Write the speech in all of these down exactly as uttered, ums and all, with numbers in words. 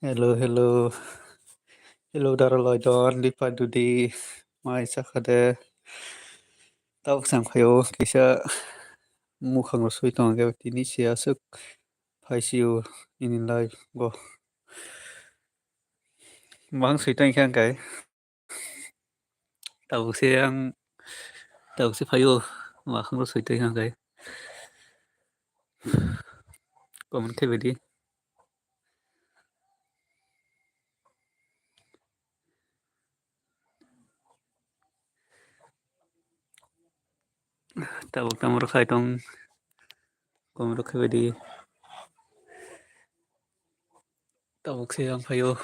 Hello, hello. Hello, Dara Loidon, Lipa Dudi, mai sakade. Tabuk sang phaio, kisa mukhang rw sui tongo, tini se aswk phai sio ini live go. Mahang soi tong khe ang kai. Tabuk se ang, tabuk se phaio, mahang ro soi tong khe ang kai. Comment khe bedi. Tabuk tamo rok khai tong, comment rok khai bedi. Tabuk se ang phaio.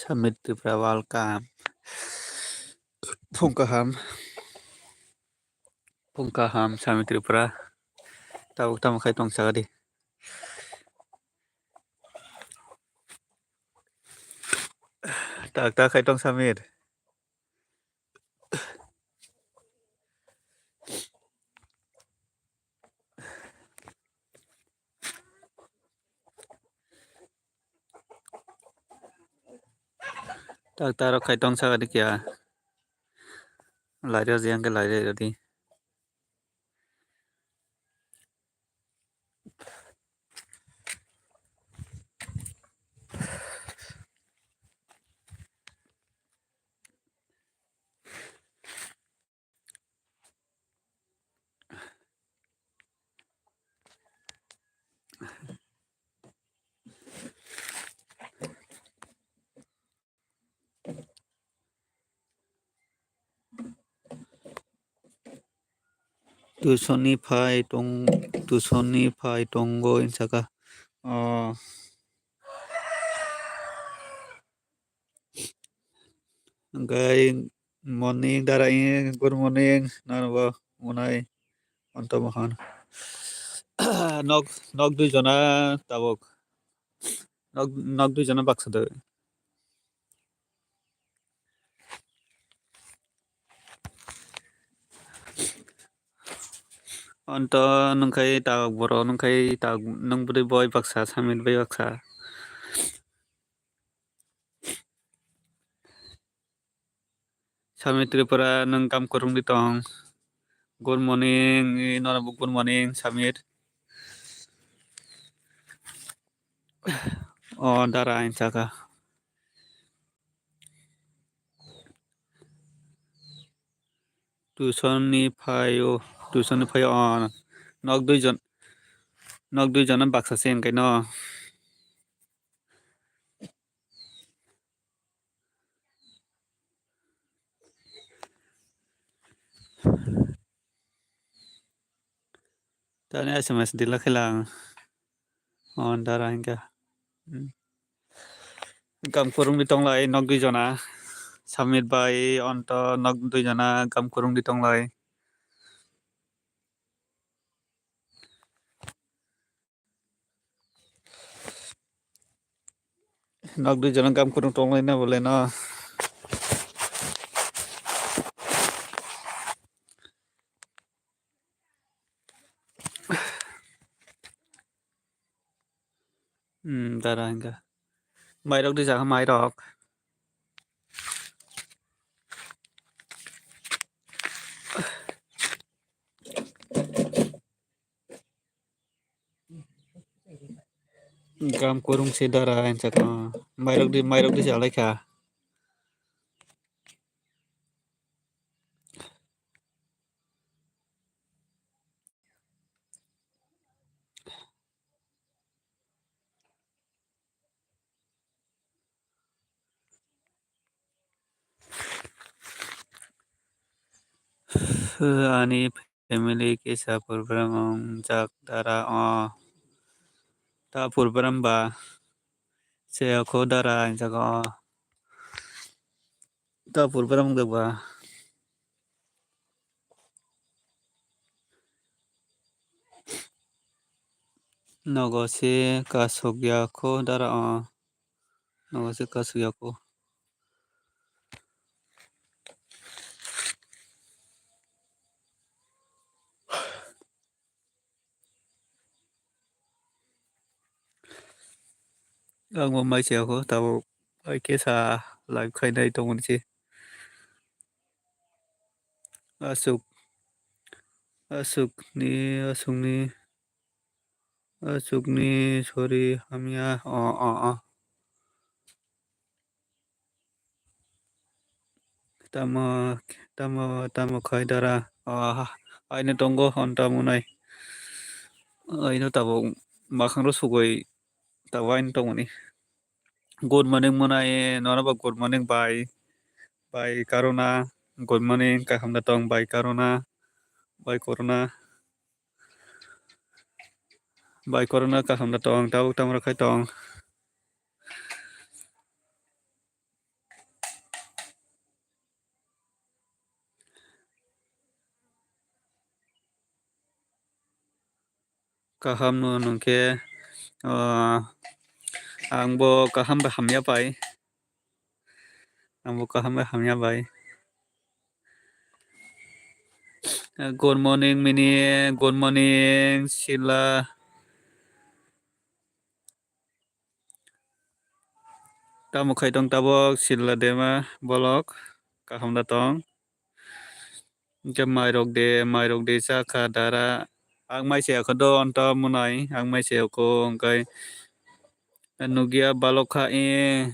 Samir Tripura, welcome. Phung kaham. Phung kaham, Samir Tripura. Tabuk tamo khai tong sagadi. Tak tak khai tong Samir. Tak tak rok khai tong sagadi kya. Lairya jeng ke lairya di. Tuition ni phai tong, tuition ni phai tongo hinsaka. Oh. Hwnkhe morning dara, good morning, nanobo unai onto mohan. Nok, nok dui jona tabuk. Nok, nok dui jona baksa de. Onto nungkhai tabuk borok, nungkhai tabuk, nung bwrwi boi baksa, Samir bai baksa. Samir Tripura, nwng kam kwrwngwi tong. Good morning, norokbo good morning, Samir. O dara ang saka. Tuition ni phaio, tuition ni phaio, o nok dui jon, nok dui jon baksa se hwnkhe no. Tani S M S dila khe lang. O dara hwnkhe. Hmm. Gam kwrwngwi tonglai nok dui jona. Samir bai onto nok dui jona gam kwrwngwi tonglai. Nok dui jona gam kwrwng tonglaina bole no. Hmm, dara hingka. Mairok di jaga mairok. Gam kwrwng se dara ang saka. Mairok di, mairok di jalai kha. Phu ani family kisa program wngjak dara o. Ta program ba se ako dara ang jaga o. Ta program wngjak ba. Nogo se kasuk ya kho dara o. Nogo se kasuk ya kho. Ang bo mai se ako tabuk bai kesa live khainai tongmani se. Asuk, asuk ni, asuk ni, asuk ni, sorry, hamya, o, o, o. Tamo, tamo, tamo khai dara, o, ha, aino tongo, hon tamo nai. Aino tabuk makhang ro sugoi, tabuk aino tongmani. Good morning mwnai, norok bo good morning bai, bai Karuna, good morning, kaham da tong bai Karuna, bai Koruna, bai Koruna kaham da tong, tabuk tamo rok khai tong. Kaham no nungkhe, o, ang bo kaham bai hamya pai. Ang bo kaham bai hamya bai. Good morning, Mini. Good morning, Sila. Tamo khai tong tabok Sila Dema bolok kaham da tong. Hingke mairok de, mairok de chakha dara. Ang mai se akho do onto mwnai, ang mai se akho hingkai nugya balok kha e,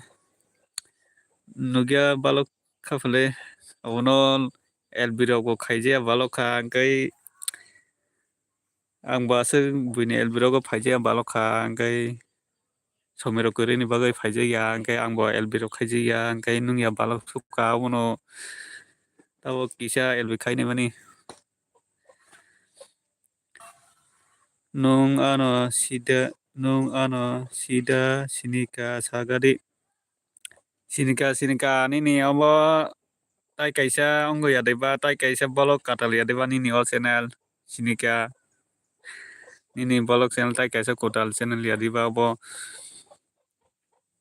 nugya balok kha phale abono L B rok bo khaijaya balok kha hingkai. Ang bo aswk buini L B rogo phaijaya balok kha, hingke somirok kwrwini bagwi phaijakya, hingke ang bo L B rok khaijakya, hingke nungya balok sukha, abono tabok kisa L B khaini mani. Nung ano sida, nung ano sida sinika sagadi. Sinika, sinika, nini obo tai kaisa wngwi ya deba, tai kaisa bolok katal ya deba nini o channel. Sinika, nini bolok channel tai kaisa kwtal channel ya deba obo.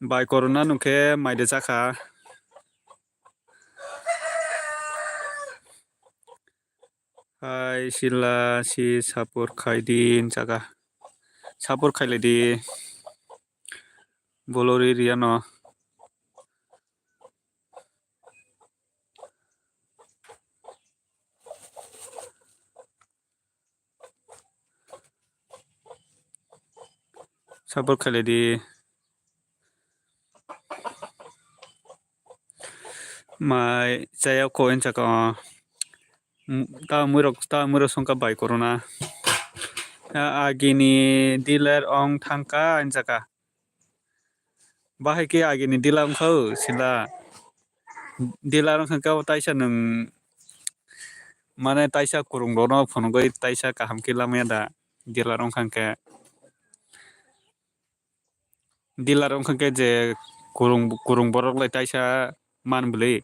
Bai Corona nungkhe mai de chakha. Hai sila si support khai di hinchakha. Support khailai di. Bolori riyano. Support khailai di. Mai chaya ko hinchakha. Ta muirok, ta muirok songkha bai Corona. Agini dealer ong thangkha hinchakha. Bahai khe agini dealer wngkha o sila. Dealer wngkha khe o taisa nwng mane taisa kwrwng rokno phunugwi taisa kaham khe lamaya da dealer wngkha khe. Dealer wngkha khe je kwrwng, kwrwng borok lai taisa man bwlwi.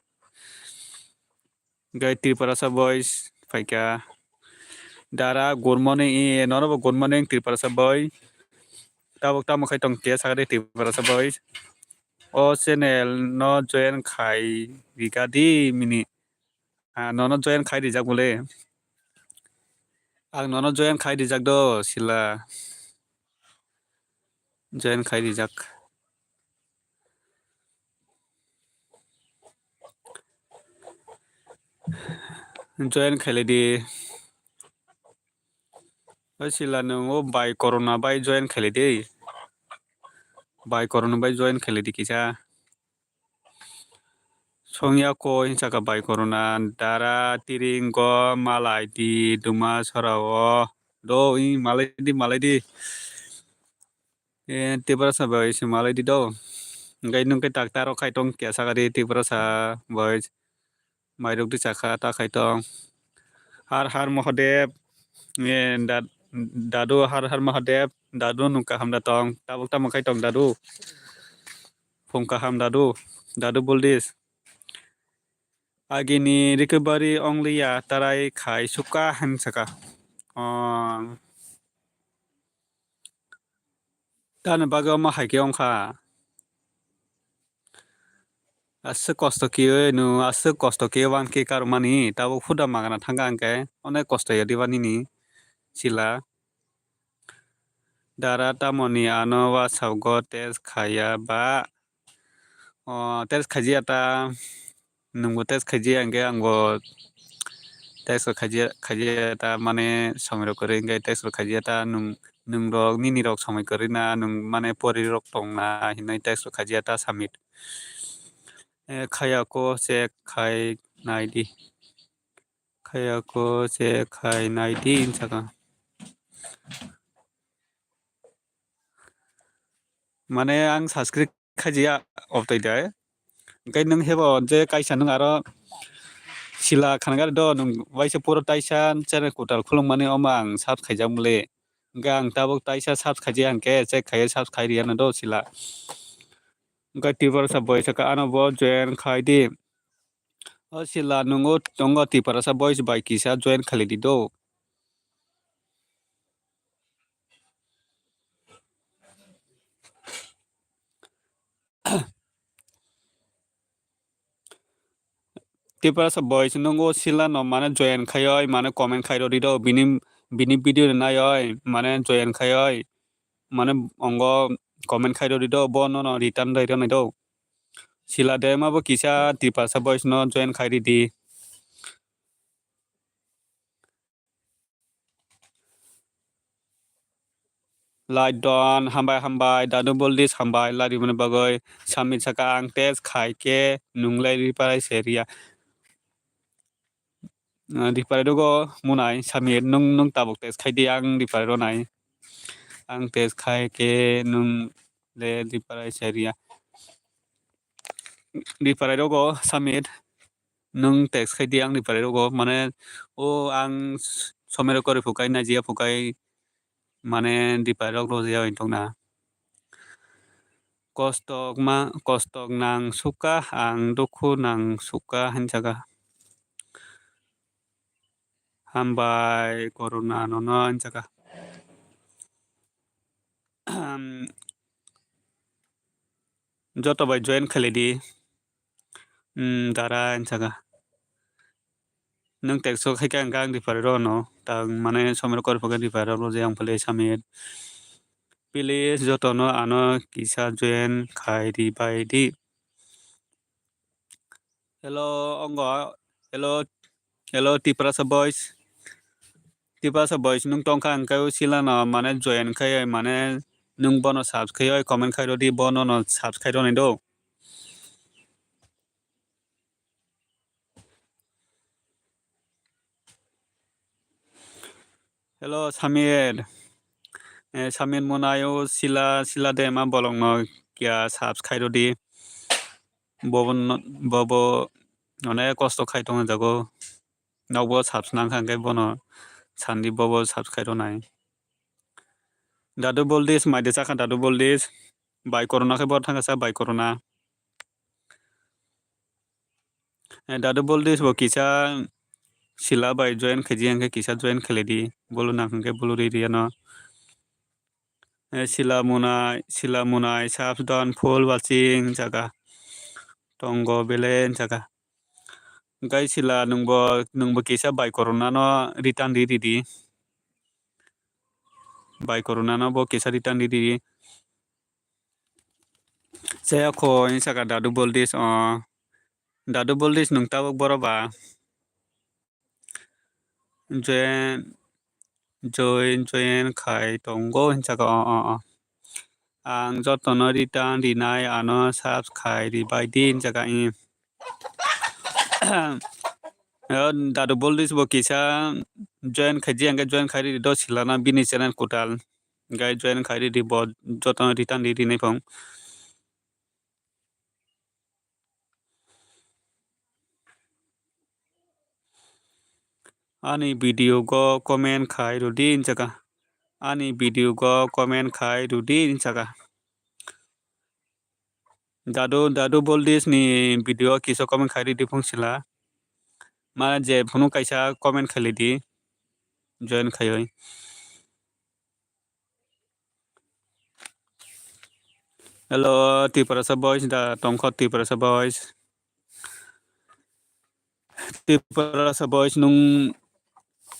Hingke Tiprasa boys phaikha. Dara good morning, e, nono bo good morning Tiprasa boy. Tabuk tamo khai tong khe sakadi Tiprasa boys. O channel no join khai rika di mini. Ah, nono join khai rijak bole. Ang nono join khai rijak do sila. Join khai rijak. Join khailai di. Bai sila nwng o bai Corona bai join khailai di. Bai Corona bai join khailai di kisa. Songya ko hinchakha bai Corona dara tiring go malai di duma sora o. Do i malai di, malai di. E, Tiprasa bai se malai di do. Hingke nwng khe tak taro khai tong kya sakadi Tiprasa bai. Mairok di chakha ta khai tong. Har har Mahadev, eh, da-, dadu har har Mahadev, dadu nwng kaham da tong, tabuk tamo khai tong dadu. Phung kaham dadu, dadu Buldis. Agini recovery ongliya tarai khai suka hin saka. Oh. Tani bagwi omo hai khe wngkha. Aswk kosto khe nwng, aswk kosto khe one K karwkmani, tabuk huda magana thangkha hwnkhe, onek kosto ya diba nini chila. Dara tamoni ano WhatsApp go text khaiya ba? O, text khaijiya ta, nwngbo text khaijiya hwnkhe angbo text rok khaijiya, khaijiya ta, mane somoi rok kwrwi hwnkhe text rok khaijiya ta, nwng, nwng rok nini rok somoi kwrwi na, nwng mane pori rok tong na hinwi text rok khaijiya ta, submit. Eh, khaiya ko check khai nai di. Khaiya ko check khai nai di hinwi saka. Mane ang subscribe khaijiya obtwi dai. Hwnkhe nwng hebo je kaisa nwng aro sila khanagari do, nwng waisa puro taisa channel kwtal khulukmani omo ang subscribe khaijak mole. Hwnkhe ang tabuk taisa subscribe khaijiya hwnkhe check khaiya subscribe khaiya riya no do sila. Hwnkhe Tiprasa boy saka ano bo join khai di. O sila nwng o tongo Tiprasa boys bai kisa join khalidi do. Tiprasa boys nwng o sila no mane join khaioi mane comment khairodi do bini, bini video no naioi mane join khaioi mane ongo comment khairodi do bo nono return rwi rwnai do. Sila de ma bo kisa Tiprasa boys no join khairidi. Like don, hambai hambai, dadu Buldis hambai, like rimani bagwi. Samit saka ang text khai khe nwng lai reply se riya. Ah, reply rogo munai, Samit nwng, nwng tabuk text khai di, ang reply ronai. Ang text khai khe nwng le reply se riya. Reply rogo Samit. Nwng text khai di ang reply rogo, mane o ang somero kori phukai, najiya phukai, mane reply rok rwjaya wng tongna. Kostok ma, kostok nang suka, ang dukhu nang suka hinjaga. Hambai corona nono hinjaga. Joto bai join khalidi. Hmm, dara hinjaga. Nwng text o khai khe ang kang reply rw no. Tang mane somero kori phuka reply rw je ang phle Samit. Please joto no ano kisa join khai di bai di. Hello, ongo, hello, hello, Tiprasa boys. Tiprasa boys, nwng tongkha hwnkhe o sila no mane join khai, mane nwng bono subscribe khai, comment khai rodi, bono no subscribe khai roni do. Hello, Samir. Eh, Samir Monai o sila, sila de ma bolong no kia subscribe rodi. Bobo no, bobo onek kosto khai tong jago. Nokbo subs nang kha hwnkhe bono sandi bobo subs khai ronai. Dadu Boldis, maide chakha Dadu Boldis. Bai corona khe bor thangkha sa bai corona. Eh, Dadu Boldis bo kisa sila bai join khaiji hwnkhe kisa join khlai di. Bolo nang hwnkhe bolo ri riyano. Eh, sila munai, sila munai, subs don, full watching jaga. Tongo bele jaga. Hwnkhe sila nwngbo, nwngbo kisa bai corona no return ri ridi. Bai corona no bo kisa return ri ridi. Chaya kho hinwi saka Dadu Boldis, o. Dadu Boldis nwng tabuk boro ba. Join, join, join khai tongo hinwi saka, o, o, o. Ang jotono return rinai ano subs khai ribai di hinwi saka, i. O, Dadu Boldis bo kisa join khaiji hwnkhe join khai ridi do silana bini channel kwtal. Hwnkhe join khai ridi bo jotono return ri rinai phung. Ani video go comment khai rwdi hinjaka. Ani video go comment khai rwdi hinjaka. Dadu, Dadu Boldish ni video kisa comment khai rwdi phung sila. Mane je phunu kaisa comment khai lidi. Join khaiwi. Hello, Tiprasa boys, da tongkho Tiprasa boys. Tiprasa boys, nung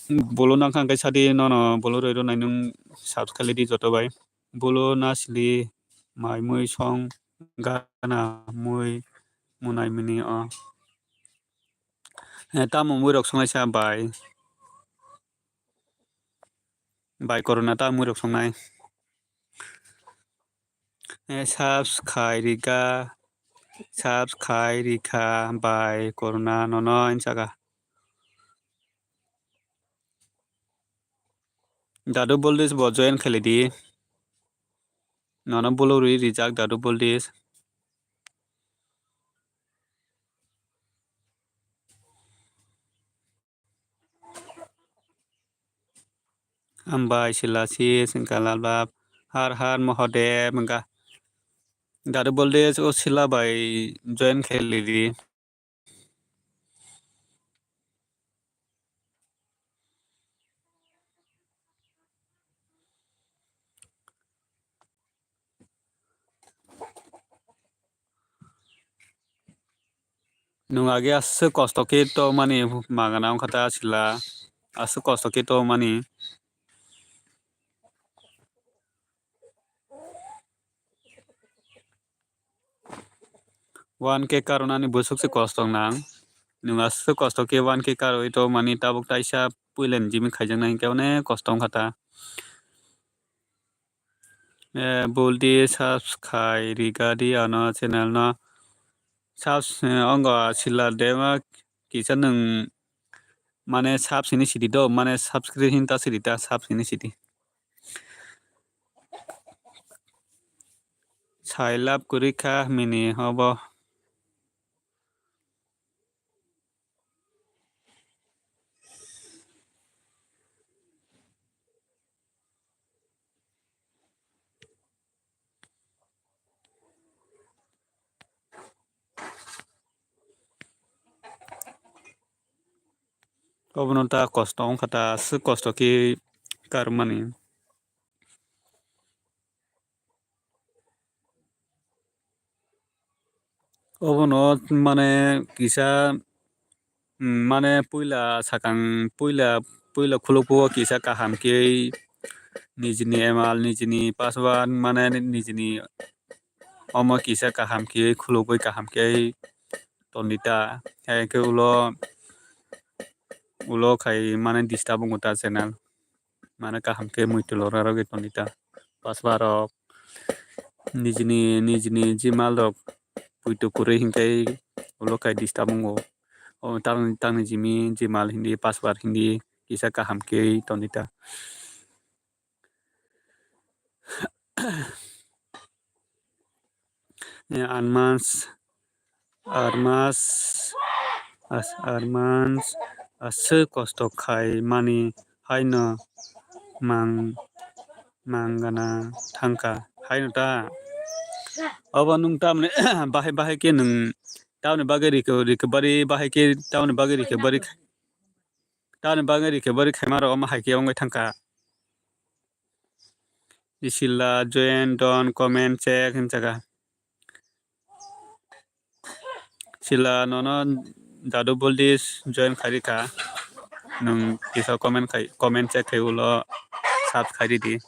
bolo nang kha hwnkhe sadi nono bolo roi rwnai nung subscribe di joto bai. Bolo nasli mai mui song gana mui munai mini o. Eh, tamo mui rok songnai sa bai. Bai corona ta mui rok songnai. Eh, subs khai rika, subs khai rika bai corona nono hinjaka. Dadu Boldish bo join khailai di. Nono bolo rwi rijak Dadu Boldish. Hambai Silasis wngkha Lalbab, har har Mohodev wngkha. Dadu Boldish o Sila bai join khailai di. Nwng age aswk kosto khe tongmani magana wngkha ta Sila, aswk kosto khe tongmani. One K karwnani bwswk se kosto nang. Nwng aswk kosto khe one K karwi tongmani tabuk taisa puilani jimi khaijaknai hinkhe onek kosto wngkha ta. Eh, buldi subscribe rigadi ano channel no. Subs, eh, ongo Sila dema kisa nwng mane subs hini sidi do, mane subscribe hin ta sidi ta, subs hini sidi. Sai lab kwrwi kha mini obo. Obono ta kosto wngkha ta, aswk kosto khe karmani. Obono mane kisa, mm, mane puila sakang, puila, puila khulukgo kisa kaham khe nijini emal, nijini password, mane nijini omo kisa kaham khe khulugwi kaham khe tondita. Hai khe ulo, ulo khai mane disturb wngo ta channel. Mane kaham khe muitu lora rogwi tondita. Password rok nijini, nijini Gmail rok puitu kwrwi hinkhe ulo khai disturb wngo. O tang, tangni jimi Gmail hindi, password hindi kisa kaham khe tondita. Eh, Armas, Armas, as-, Armas, aswk kosto khai mani haino mang, mangana thangkha haino ta. Obo nwng tamni bahai bahai khe nwng tamni bagwi rikhe, rikhe bari bahai khe tamni bagwi rikhe bari, tamni bagwi rikhe bari khaima rok omo hai khe wngwi thangkha. Isila join don comment check hinjaka. Sila nono Dadu Boldish join khairikha. Nwng kisa comment khai, comment check khai ulo subs khairidi.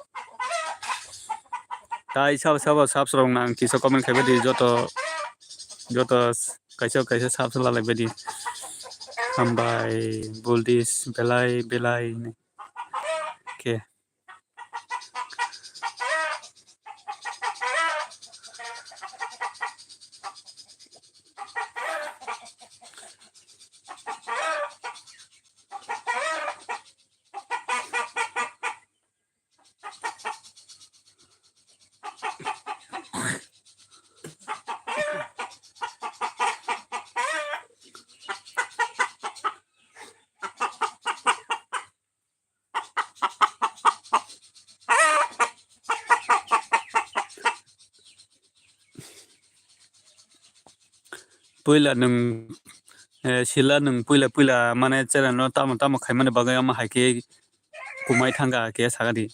Tai sabo sabo subs rok nang kisa comment khaibaidi joto, joto kaisa kaisa subs lalaibaidi. Hambai Boldish belai belai. Okay. Puila nwng, eh, sila nwng puila puila mane channel no tamo tamo khaimani bagwi omo hai khe kumai thangkha khe sakadi.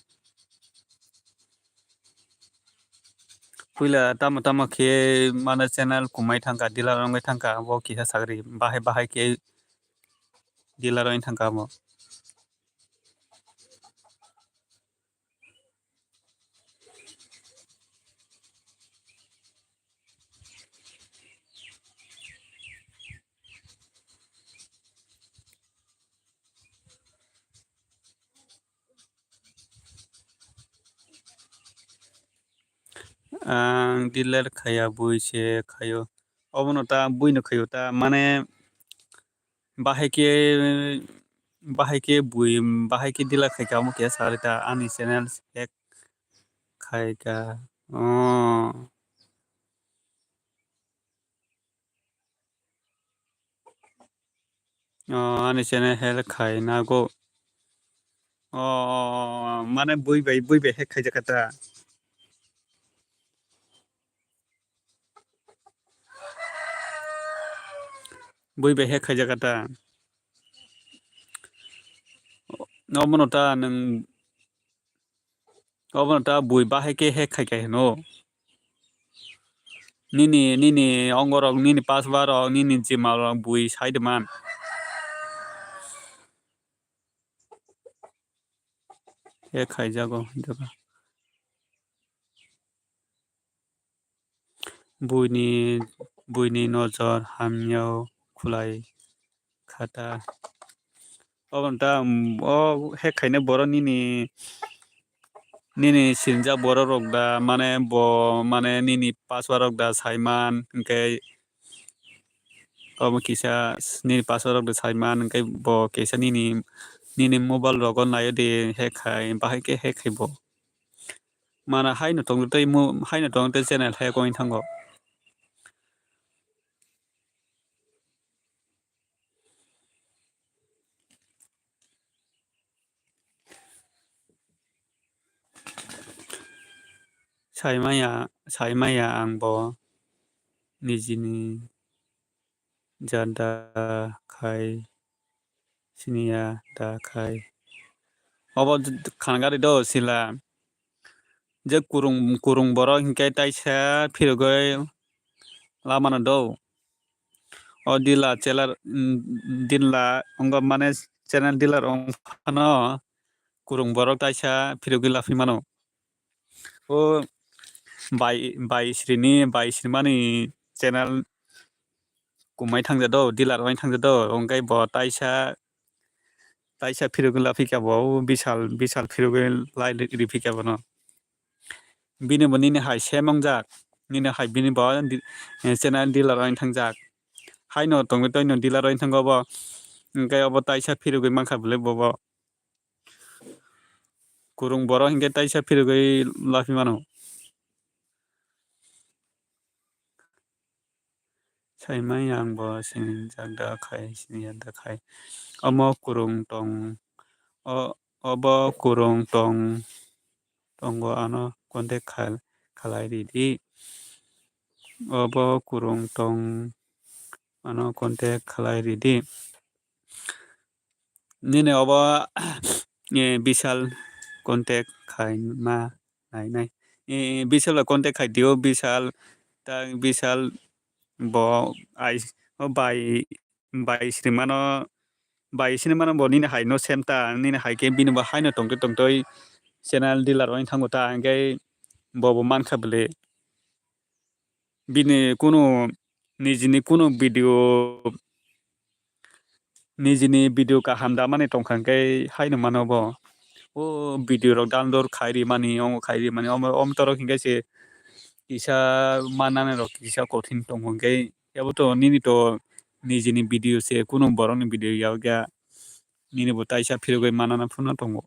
Puila tamo tamo khe mane channel kumai thangkha, dealer wngwi thangkha, abo kisa sakadi, bahai bahai khe dealer wngwi thangkha abo. Ang dealer khaya bui se khayo. Obono ta bui no khayo ta, mane bahai khe, bahai khe bui, bahai khe dealer khaika omo khe sari ta ani channel hack khaika. Oh. Oh, ani channel hack khai nago. Oh, mane bui bai, bui bai hack khaijak ta. Bui bai hack khaijak ta. Obono ta nwng Obono ta bui bahai khe hack khai kha hino. Nini, nini ongorok, nini password rok, nini Gmail rok bui sai de man. Hack khaijago, jaga. Buini, buini nojor hamyao khulai khata. Obono ta, mm, o hack khainai borok nini, nini sinijak borok rok da, mane bo, mane nini password rok da saiman, hwnkhe omo kisa nini password rok da saiman, hwnkhe bo kisa nini, nini mobile rogo naio de hack khai, bahai khe hack khai bo. Mana haino tongtwi mo-, haino tongtwi channel hack wngwi thango. Saimaya, saimaya ang bo nijini jada khai siniya da khai. Obo khan gari do sila. Je kurung, kurung borok hinkhe taisa phirogwi lamano do. O dealer, seller, mm, dealer wngkha mane channel dealer wngphano kurung borok taisa phirogwi laphi mano. O bai, bai srini, bai srimani channel kumai thangja do, dealer wngwi thangja do, hwnkhe bo taisa, taisa phirogwi laphi kha bo, o bisal, bisal phirogwi lai ri-, riphi kha bono. Bini bo nini hai sem wngjak, nini hai bini bo di-, eh, channel dealer wngwi thangjak. Haino tongwi toino dealer wngwi thango bo, hwnkhe obo taisa phirogwi mankha bwlwi bobo. Kurung borok hinkhe taisa phirogwi laphi mano. Saimaya ang bo sinijak da khai, siniya da khai. Omo kurung tong, o, obo kurung tong, tongo ano contact khal-, khalai ridi. Obo kurung tong, ano contact khalai ridi. Nini obo, eh, Bisal contact khai ma nai nai. Eh, Bisal bai contact khai dio, Bisal, ta Bisal bo ai, o bai, bai sini mano, bai sini mano bo nini hai no sem ta, nini hai khe bini bo hai no tongtwi tongtwi channel dealer wng thango ta, hwnkhe bo bo mankha bwle. Bini kunu nijini kunu video, nijini video kaham damani tongkha hwnkhe haino mano bo. O video rok download khai rimani, omo khai rimani, omo, omo torok hwnkhe se kisa mannani rok kisa kothin tongo hwnkhe, abo to nini to nijini video se, kunu borokni video ya wngya, nini bo taisa phirogwi manana phano tongo.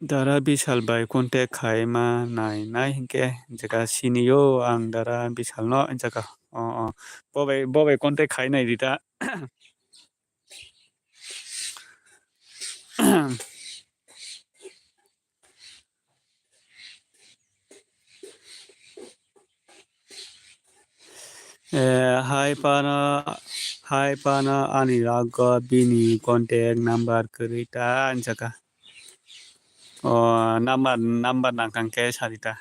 Dara Bisal bai contact khai ma nai nai hinkhe jaga sinio ang Dara Bisal no jaga. O, o. Bo bai, bo bai contact khai nai rita. Eh, hai phano, hai phano ani logo bini contact number kwrwi ta hinjaka. O, number, number nangkang khe sadi ta.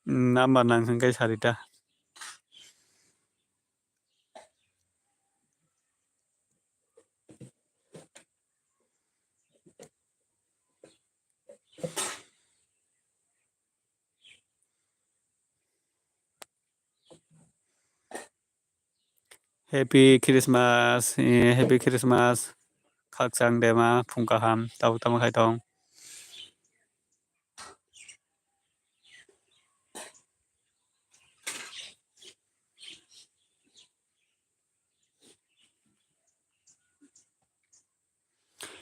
Number nang hwnkhe sadi ta. Happy Christmas, eh, Happy Christmas. Khakchang dema, phung kaham, tabuk tamo khai tong.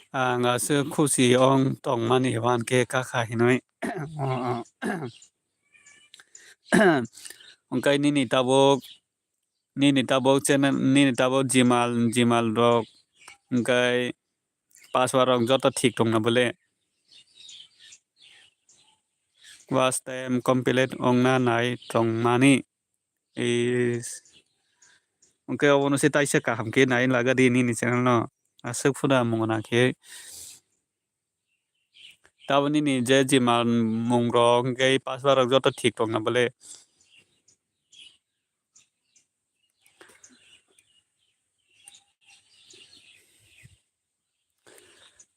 Ang aswk khusi ong tongmani hinkhe kakha hinwi. Hwnkhe nini tabuk, nini tabuk channel, nini tabuk Gmail, Gmail rok, hwnkhe password rok joto thik tongna bole. Watch time complete ongna nai tongmani. Is. Hwnkhe obono se taisa kaham khe nai laga di nini channel no. Aswk phano mungna khe. Tabo nini je Gmail mung rok hwnkhe password rok joto thik tongna bole.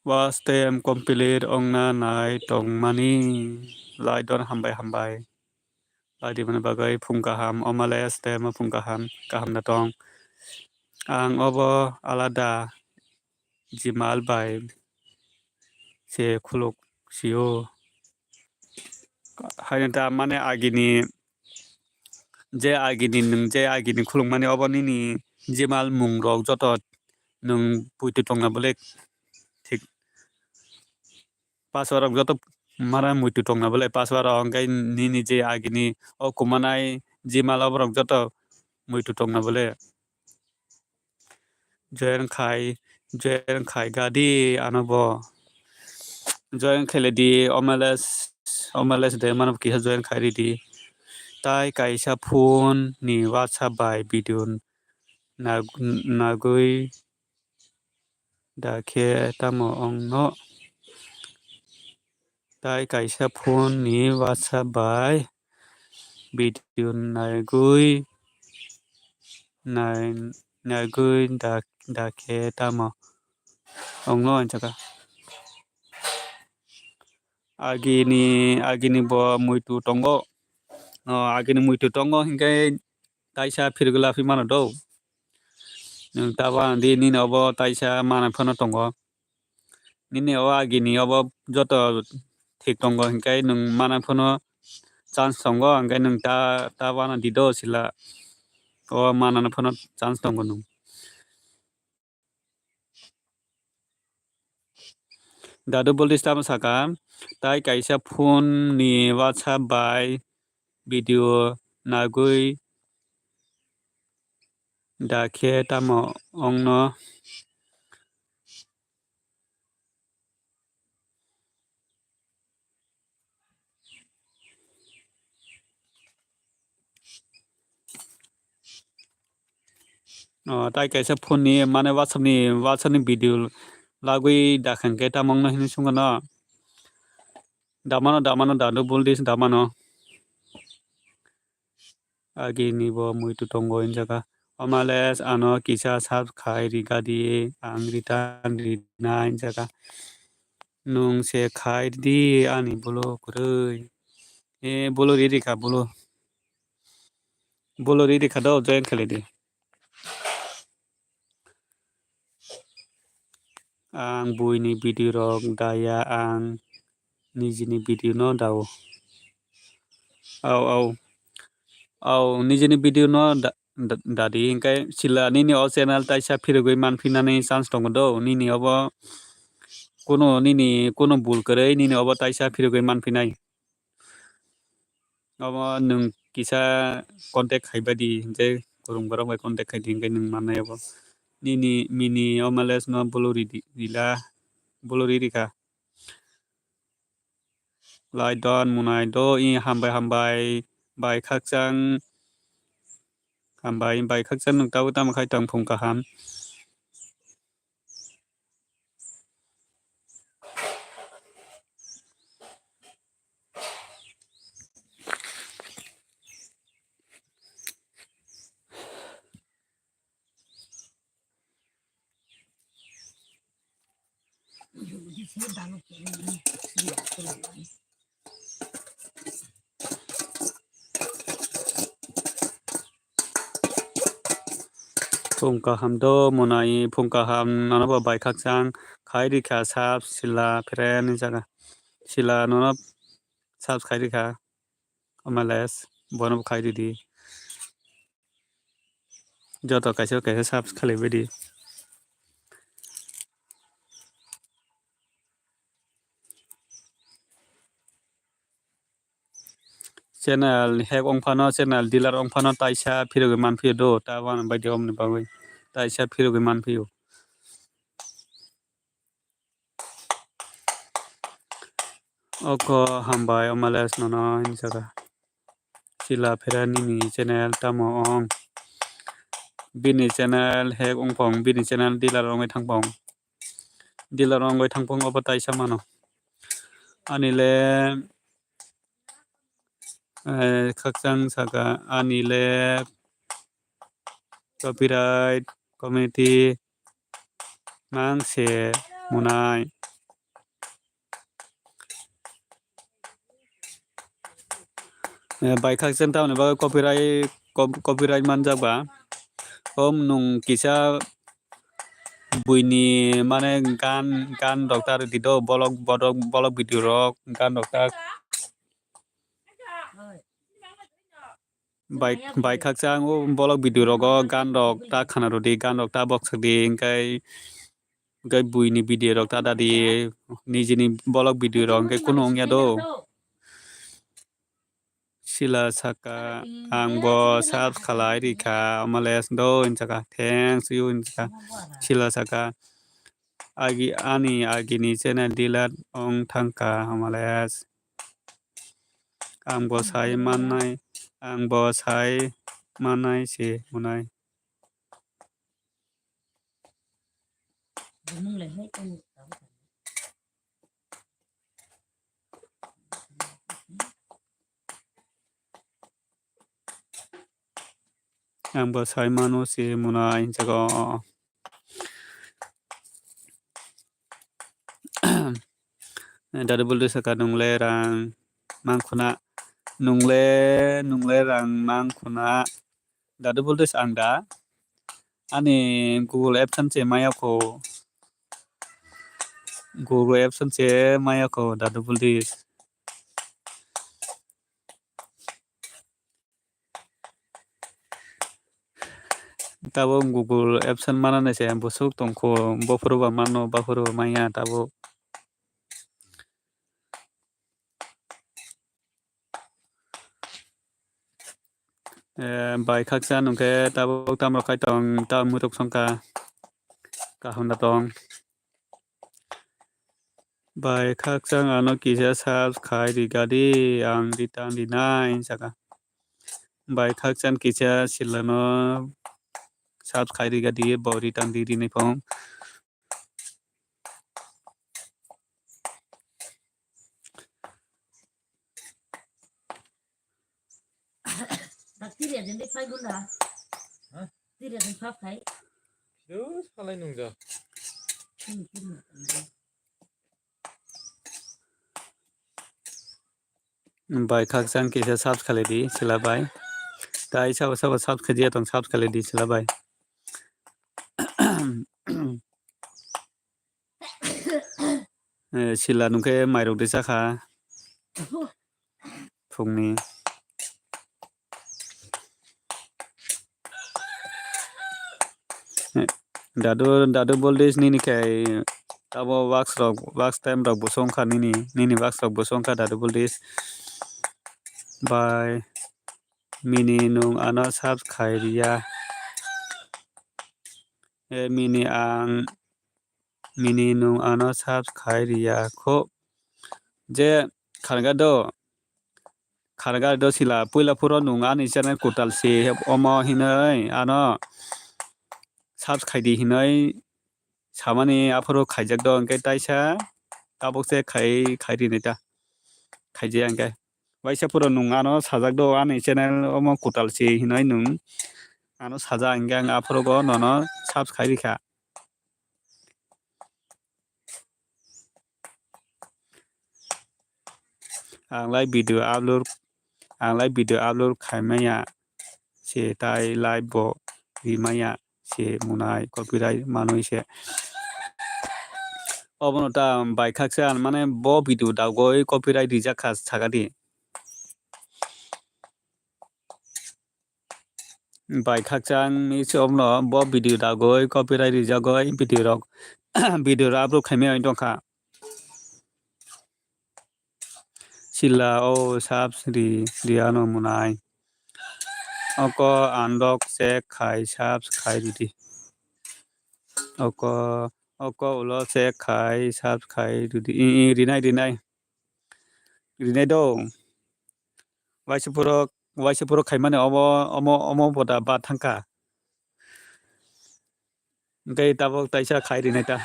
Watch time complete ongna nai tongmani. Lai don hambai hambai. Lai di mani bagwi phung kaham, omales temo phung kaham, kaham da tong. Ang obo alada Gmail bai se khuluk sio. Haino ta mane agini, je agini nwng je agini khulukmani obo nini Gmail mung rok joto nwng puitu tongna bole thik. Password rok joto mara muitu tongna bole password rok hwnkhe nini je agini o kumanai Gmail oborok joto muitu tongna bole. Join khai, join khai gadi ano bo. Join khaile di omales, omales de mano kisa join khai ridi. Tai kaisa phone ni WhatsApp bai video nag-, nagwi da khe tamo ongno. Tai kaisa phone ni WhatsApp bai video naigwi, nai-, naigwi da, da khe tamo ongno hinjaka. Agini, agini bo muitu tongo. O, agini muitu tongo hinkhe taisa phirigwi laphi mano do. Nwng ta uanadi nini obo taisa manai phano tongo. Nini o agini obo joto thik tongo hinkhe nwng manai phano chance tongo, hinkhe nwng ta, ta uanadi do sila. O manana phano chance tongo nwng. Dadu Buldis tamo saka, tai kaisa phone ni WhatsApp bai video nagwi da khe tamo ongno. O, tai kaisa phone ni, mane WhatsApp ni, WhatsApp ni video lagwi da khe tamo ongno hinwi swngo no. Damano, damano, Dadu Buldis damano. Agini bo muitu tongo hinjaka. Omales ano kisa sub khai ri gadi, ang return rina hinjaka. Nwng se khai di ani bolo kwrwi. E bolo ri rikha bolo. Bolo ri rikha do join khlai di. Ang buini video rok daya, ang nijini video no dao. Au, au. Au, nijini video no da, da, dadi, hinkhe sila nini o channel taisa phirigwi manphinani chance tongo do, nini obo kuno, nini kuno bul kwrwi, nini obo taisa phirigwi manphinai. Omo nwng kisa contact khai bai di, je kwrwng borok bai contact khai di, hwnkhe nwng mannai abo. Nini mini o males no bolo ridi, rila, bolo riri kha. Lai don munai do i hambai hambai bai khakchang hambai bai khakchang nwng tabuk tamo khai tong phung kaham. Phung kaham do munai, phung kaham nono bo bai khakchang khai rikha sab sila friend ni jaga. Sila nono sab khai rikha. Omales bono bo khai ridi. Joto kaisa kaisa sab khalai bai di. Channel hack wng phano, channel delete wng phano taisa phirogwi manphio do, ta uanw bai di omni bagwi taisa phirogwi manphio. Oko hambai omales nono hinjaka. Sila phera nini channel tamo ong. Bini channel hack wngphong, bini channel delete wngwi thangphong. Delete wngwi thangphong obo taisa mano. Ani le, eh, khakchang saka, ani le copyright community mang se munai. Eh, bai khakchang tamoni bagwi copyright, cop-, copyright manjak ba. Om nwng kisa buini mane gan, gan rok ta rwdi do, bolok, bolok, bolok video rok, gan rok ta. Bai, bai khakchang o bolok video rogo gan rok ta khana rwdi, gan rok ta boksakdi, hwnkhe, hwnkhe buini video rok ta dadi, nijini bolok video rok hwnkhe kunu wngya do. Sila saka, ang bo search khalai rikha, omales do hinjaka, thanks you hinjaka. Sila saka, agi, ani agini channel delete wng thangkha, omales. Ang bo sai mannai, ang bo sai mannai se hwnai. Ang bo sai mano se muna hinjago. Dadu buldi saka nungle rang mangkhuna, nungle, nungle rang mangkhuna. Dadu buldi ang da ani Google AdSense se maya kho. Google AdSense se maya kho dadu buldi. Tabuk Google AdSense manani se bwswk tongkho, bophuru ba mano, baphuru ba manya tabuk. Eh, bai khaksa nungkhe tabuk tamrok khai tong, ta muitok songkha, kaham da tong. Bai khakchang ano kisa search khai rigadi, ang return rinai saka. Bai khakchang kisa silano search khai rigadi, bo return di rinai phone. Tiri ajan di phai gunda. Ha? Tiri ajan phai phai. Dos halai nungja. Hmm, tiri ajan. Bai khakchang kisa search khalai di, sila bai. Tai sabo sabo search khajiya tong search khalai di, sila bai. Eh, sila nungkhe mairok de chakha. Phungni. Eh, dadu, dadu Boldis nini khe tabo wax rok, wax time rok bo songkha nini, nini wax rok bo songkha dadu Boldis. Bye. Mini nwng ano subs khai riya. E mini ang, mini nwng ano subs khai riya kho. Je kharga do, kharga do sila puila phuro nwng ani channel kwtal se omo hinwi ano subs khai di hinwi samani aphuru khaijak do, hwnkhe taisa tabuk se khai, khai rini ta, khaijaya hwnkhe. Waisa phuru nwng ano sajak do, ani channel omo kwtal se hinwi nwng ano sajak, hwnkhe ang aphuru go nono subs khai rikha. Ang lai video upload, ang lai video upload khaimaya se, tai live bo rimaya se, munai copyright manwi se. Obono ta bai khaksa, mane bo video dagoi copyright rijak kha sakadi. Bai khakchang ni se omno bo video dagoi copyright rijagoi video rok, video rok upload khaimaya wng tongkha. Sila o subs ri, riano munai. Oko andok check khai subs khai ridi. Oko, oko ulo check khai subs khai ridi. I, i, rinai, rinai. Rinai do. Waisa phuro, waisa phuro khaimani omo, omo, omo boda ba thangkha. Hwnkhe tabuk taisa khai rinai ta.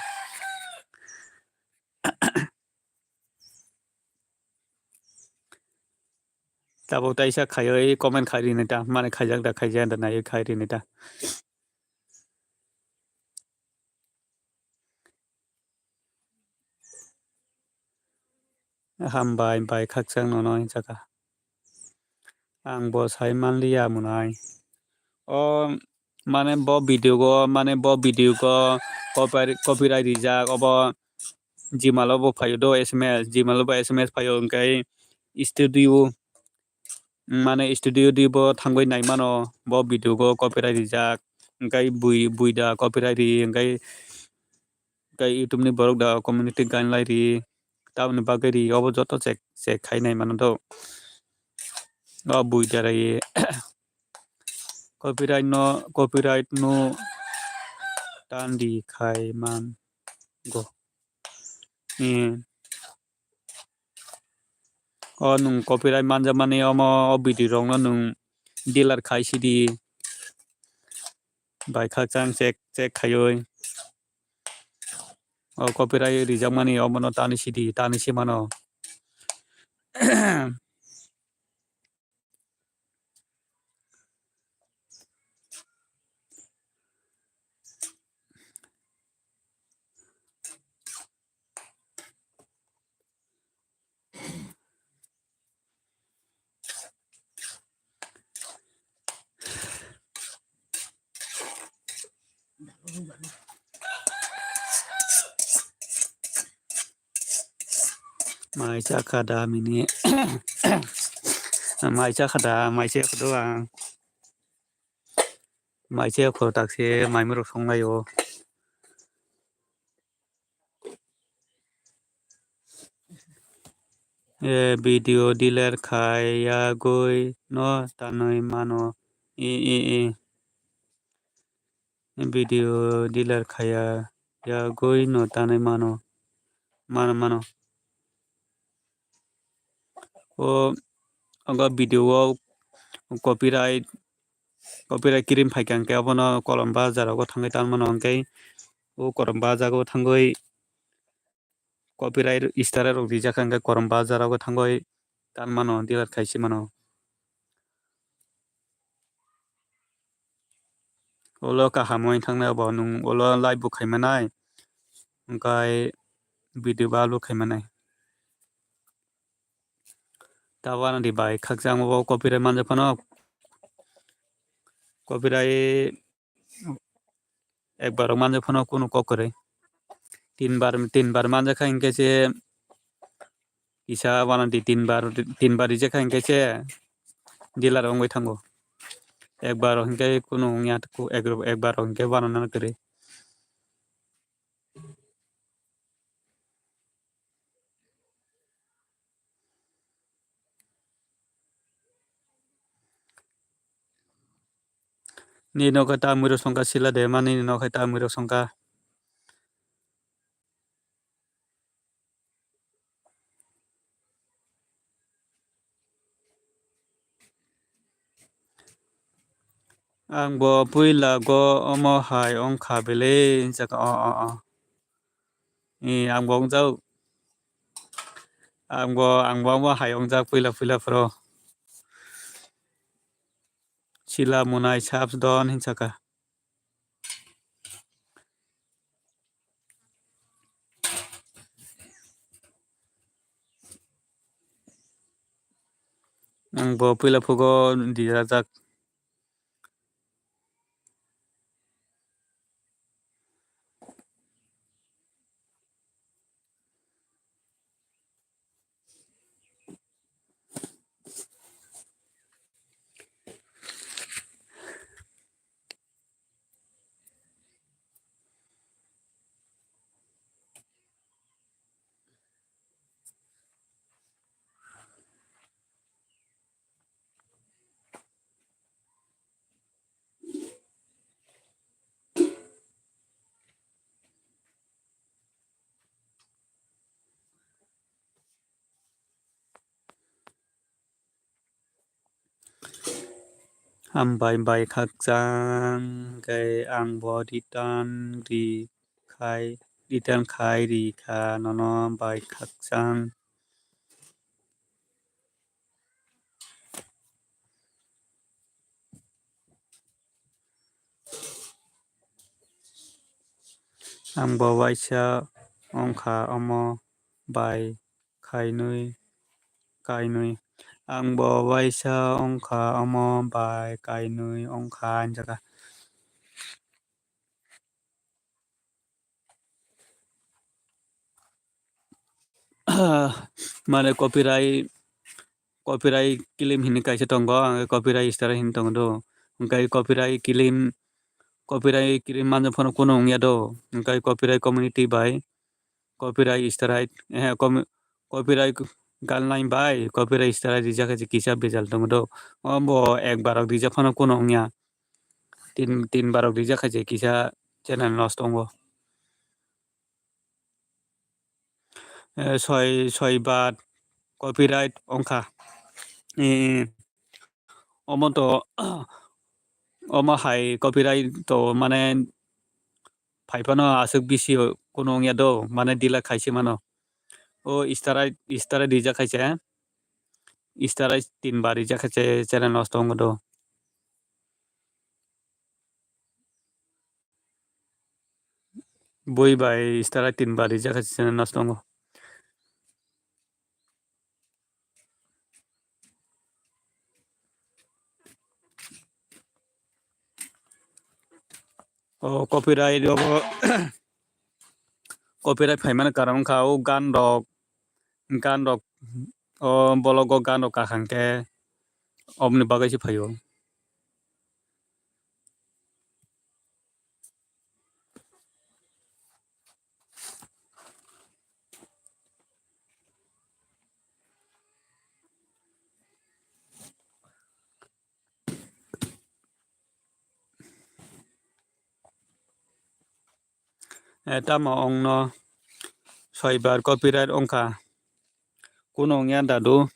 Tabuk taisa khaiwi comment khai rinai ta. Mane khaijak da, khaijak da naiwi khai rinai ta. Hambai bai khakchang nono hinjaka. Ang bo sai manliya munai. O mane bo video go, mane bo video go copyright, copyright rijak, obo Gmail o bo phaio do S M S, Gmail o bo S M S phaio, hwnkhe studio, mane studio di bo thangwi nai mano, bo video go copyright rijak, hwnkhe bui, bui da copyright ri, hwnkhe, hwnkhe YouTube ni borok da community guideline ri, tamoni bagwi ri, obo joto check, check khai nai mano do. O bui da ri, copyright no, copyright no tandi khai man go. Hmm. O nwng copyright manjakmani omo o video rokno nwng delete khai sidi. Bai khakchang check, check khaiwi. O copyright rijakmani omono tani sidi, tani se mano. Mai cha kha da mini. Mai cha kha da, mai se kha do ang. Mai se kho tak se mai mero song lai o. E video delete khai yagoi no tanwi mano. E, e, e. Video delete khaya yagoi no tanwi mano, mano, mano. O, ogo video o copyright, copyright kirim phaikha hwnkhe obono kolom bajar rogo thangwi tan mano, hwnkhe o kolom bajar o thangwi copyright strike rok rijak kha hwnkhe kolom bajar rogo thangwi tan mano, delete khai se mano. Ulo kaham wng thangnai bo nwng ulo live bo khai manai, hwnkhe video bo upload khai manai. Tabuk ano di bai khakchang bo copyright manjak phano, copyright ekbar rok manjak phano kunu kok kwrwi. Tin bar, tin bar manjak kha hwnkhe se kisa wano di tin bar, tin bar rijak kha hwnkhe se delete wngwi thango. Ekbar rok hwnkhe kunu wngya, ekbar rok hwnkhe wano nang kwrwi. Nini nokha ta mwrwk songkha sila de ma, nini nokha ta mwrwk songkha. Ang bo puila go omo hai wngkha bele, hinjak o, o, o. Ee, ang bo wngjak. Ang bo, ang bo omo hai wngjak puila, puila phuru. Sila mwnai subs don hinsaka. Ang bo puila phugo dijajak. Hambai bai khakchang, khe ang bo return ri khai, return khai ri kha nono bai khakchang. Ang bo waisa wngkha omo bai kainwi, kainwi. Ang bo waisa wngkha omo bai kainwi wngkha, hinjaka. Mane copyright, copyright claim hinwi kaisa tongo, ang copyright strike hinwi tongo do. Hwnkhe copyright claim, copyright claim manjak phano kunu wngya do. Hwnkhe copyright community bai copyright strike, eh, com-, copyright guideline bai copyright strike rijak khe kisa bejal tongo do. Obo ek barok rijak phano kunu wngya. Tin, tin barok rijak khe kisa channel loss tongo. Eh, soi, soi bar copyright wngkha. Eh, omo to, omo hai copyright to mane phai phano aswk bisi kunu wngya do, mane delete khaisi mano. O strike, strike rijak khaise, strike tin bar rijak khaise channel loss tongo do. Bui bai strike tin bar rijak khaise channel loss tongo. O copyright obo, copyright phaimani karon wngkha o gan rok, gan rok, o bologo gan rok kaham khe oboni bagwi se phaio. Eh, tamo ongno soi bar copyright wngkha. Kunu wngya dadu.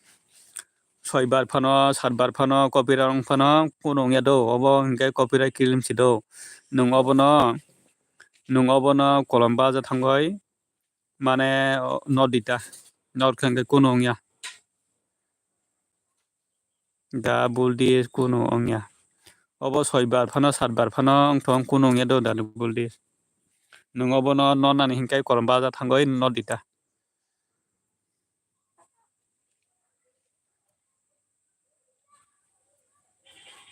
Soi bar phano, sat bar phano copyright wng phano kunu wngya do. Obo hinkhe copyright claim si do. Nwng obono, nwng obono kolom baja thangwi mane, o, not dita. Not khe hinkhe kunu wngya. Da buldi kunu wngya. Obo soi bar phano, sat bar phano wngthong kunu wngya do da buldi. Nwng obono not nani hinkhe kolom baja thangwi not dita.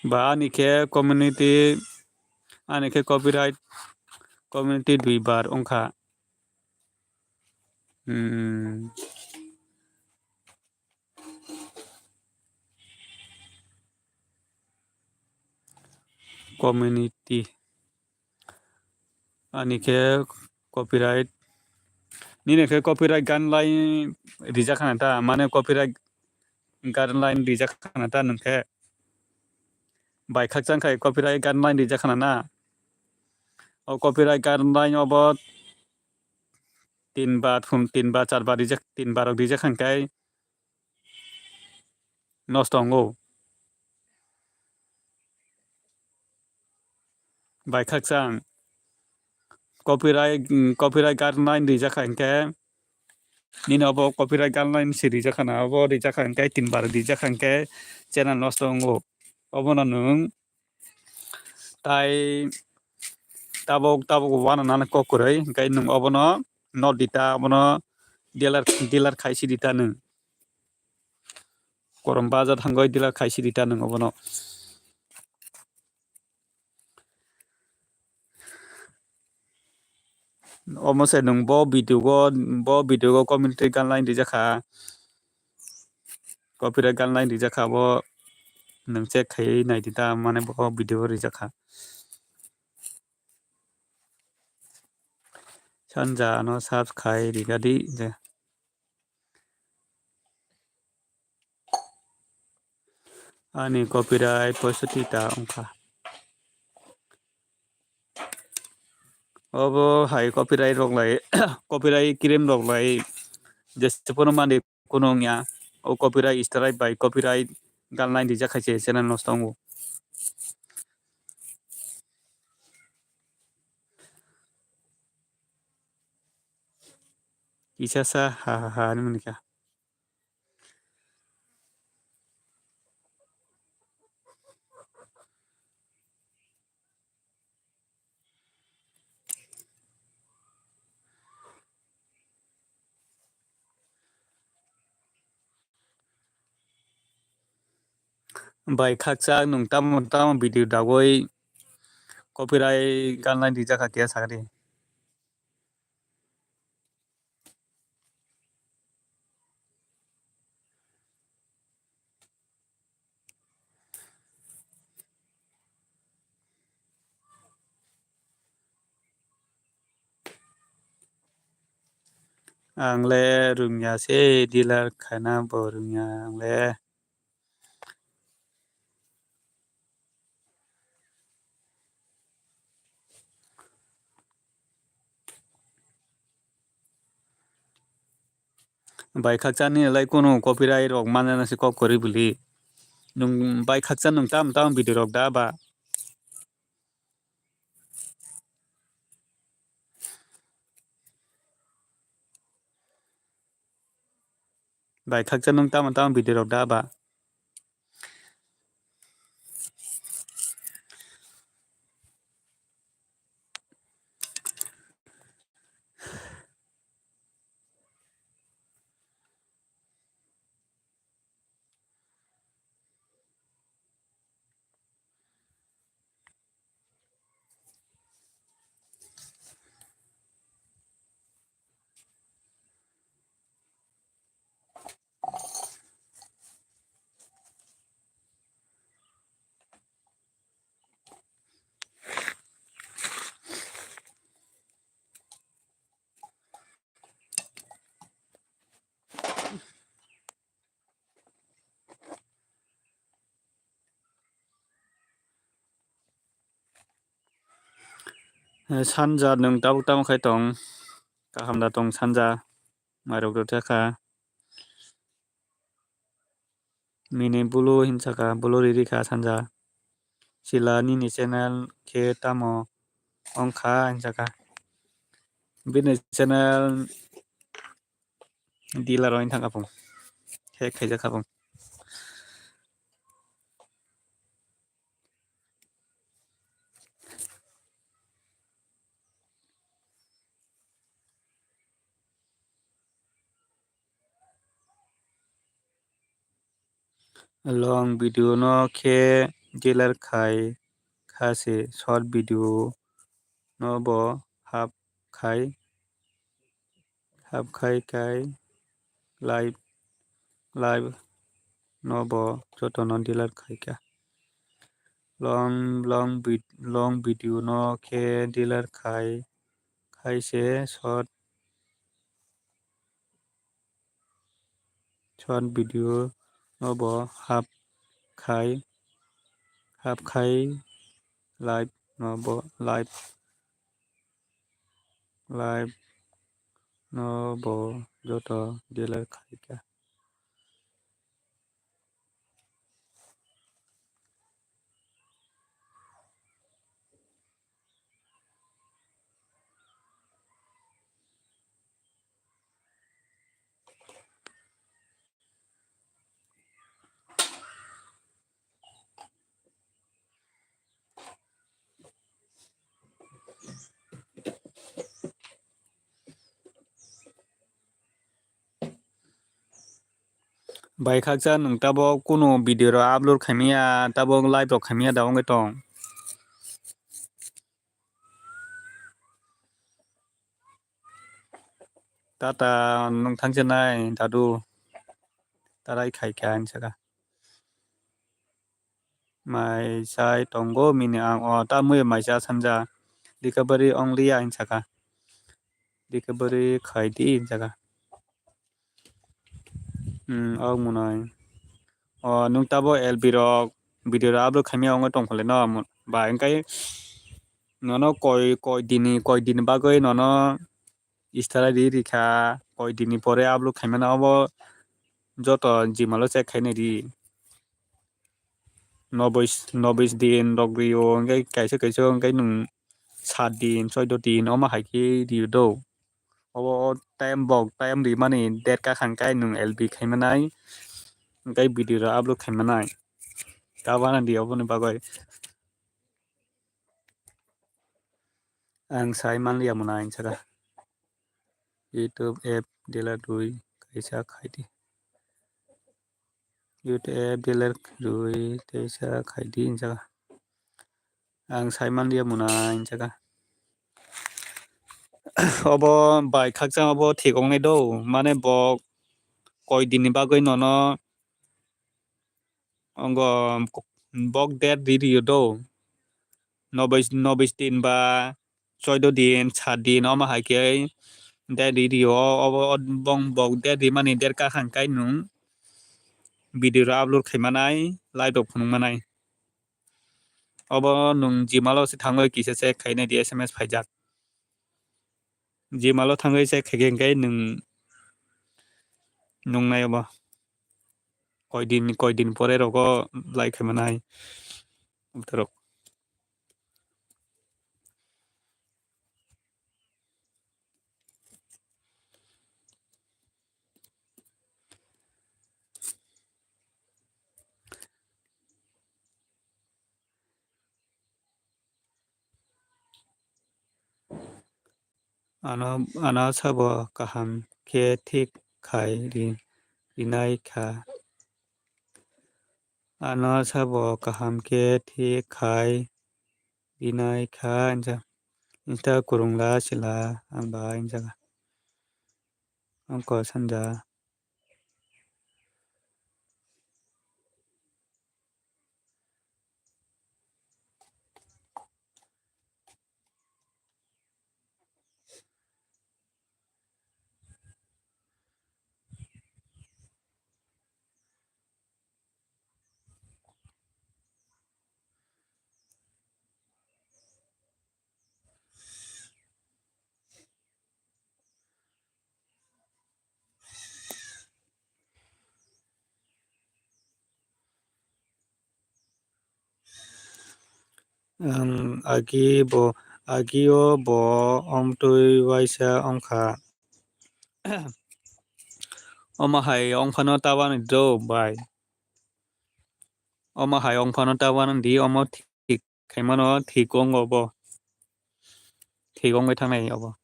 Ba ani khe community, ani khe copyright community dui bar wngkha. Hmm. Community. Ani khe copyright. Nini khe copyright guideline rijak khana ta, mane copyright guideline rijak khana ta nwng khe. Bai khakchang khai copyright guideline rijak khana na. O copyright guideline obo tin bar, tin bar, char bar rijak, tin bar rok rijak hwnkhe nosto wngo. Bai khakchang copyright, mm, copyright guideline rijak kha hwnkhe, nini obo copyright guideline se rijak khana, obo rijak kha hwnkhe, tin bar rijak kha hwnkhe channel nosto wngo. Obono nwng tai tabuk, tabuk uanana kok kwrwi, hwnkhe nwng obono not dita, obono delete, delete khai si dita nwng. Korom baja thangwi delete khai si dita nwng obono. Omo se nwng bo video go, bo video go commentary guideline rijak kha. Copyright guideline rijak kha, bo nwng check khai nai di ta, mane bo video rijak kha. Sanja no subscribe riga di je. Ani copyright poisoti ta wngkha. Obo hai copyright rok lai, copyright claim rok lai, jese pono mani kuno wngya. O copyright strike bai copyright guideline rijak khai se channel nosto wngo. Kisa sa ha ha ha hinwi mankha. Bai khakchang nwng tamo tamo video dagwi copyright guideline rijak kha keha sakdi. Ang le rwngya se, delete khaina bo rwngya ang le. Bai khakchani lai kunu copyright rok manjana se kok kwrwi bwlwi. Nwng bai khakcha nwng tam tam video rok da ba? Bai khakcha nwng tamo tamo video rok da ba? Eh, Sanja, nwng tabuk tamo khai tong? Kaham da tong Sanja? Mairok rwtha kha. Mini bulu hinsakha, bulu riri kha Sanja. Sila nini channel khe tamo wngkha hinsakha. Bini channel dealer wng thangkha phung. Hack khaijak kha phung. Long video no khe delete khai kha se, short video no bo hap khai, hap khai khai live, live no bo joto no delete khai kha. Long, long vid-, long video no khe delete khai, khai se short, short video no bo hap khai, Subscribe khai live no bo live live no bo joto delete khai kha. Bai khaksa nwng tabok kunu video rok upload khaimaya, tabok live rok khaimaya da wngwi tong. Tata nwng thangsinai dadu tarai khai kha hinwi saka. Mai sai tongo mini ang o ta mui mai sa sanja recovery only ya hinwi saka. Recovery khai di hinwi saka. Hmm, ok munai. O nwng tabo L B rok video rok upload khaimaya wngwi tongkha le no ba hwnkhe nono koi koi dini koi dini bagwi nono stara ri rikha koi dini pore upload khaimano obo joto Gmail o check khainai di. Nobis nobis din rok rio hwnkhe kaisa kaisa hwnkhe nwng sat din choido din omo hai khe rio do. Obo time bok time rimani date kakhang kai nwng L B khaimanai hwnkhe video rok upload khaimanai. Tabana di oboni bagwi. Ang sai manliya mwnai hinwi saka. YouTube app delete rwi kaisa khaidi. YouTube app delete rwi kaisa khaidi hinwi saka. Ang sai manliya mwnai hinwi saka. Obo bai khakchang obo thik wngnai do. Mane bo koi dinni bagwi nono Ongo bok date ri rio do. Nobis, nobis din ba choido din, sat din omo hai khe date ri rio. Obo bong bok date rimani date kakhang kai nwng video rok upload khaimanai, live rok phunukmanai. Obo nwng Gmail o se thangwi kisa check khainai di S M S phaijak. Gmail o thangwi check khaikhe hwnkhe nwng nungnai obo. Koi din, koi din pore rogo lai khaimanai. Bothorok. Ano, ano sabo kaham khe thik khai ri-, rinai kha. Ano sabo kaham khe thik khai rinai kha, hinjak. Insta kwrwngla sila ang ba hinjak. Ang kok sanja. Ang agi bo, agio bo omtwi waisa ongkha. Omo hai ongphano tabani do bai. Omo hai ongphano tabani di, omo thik khaimano thik wngo bo. Thik wngwi thangnai obo.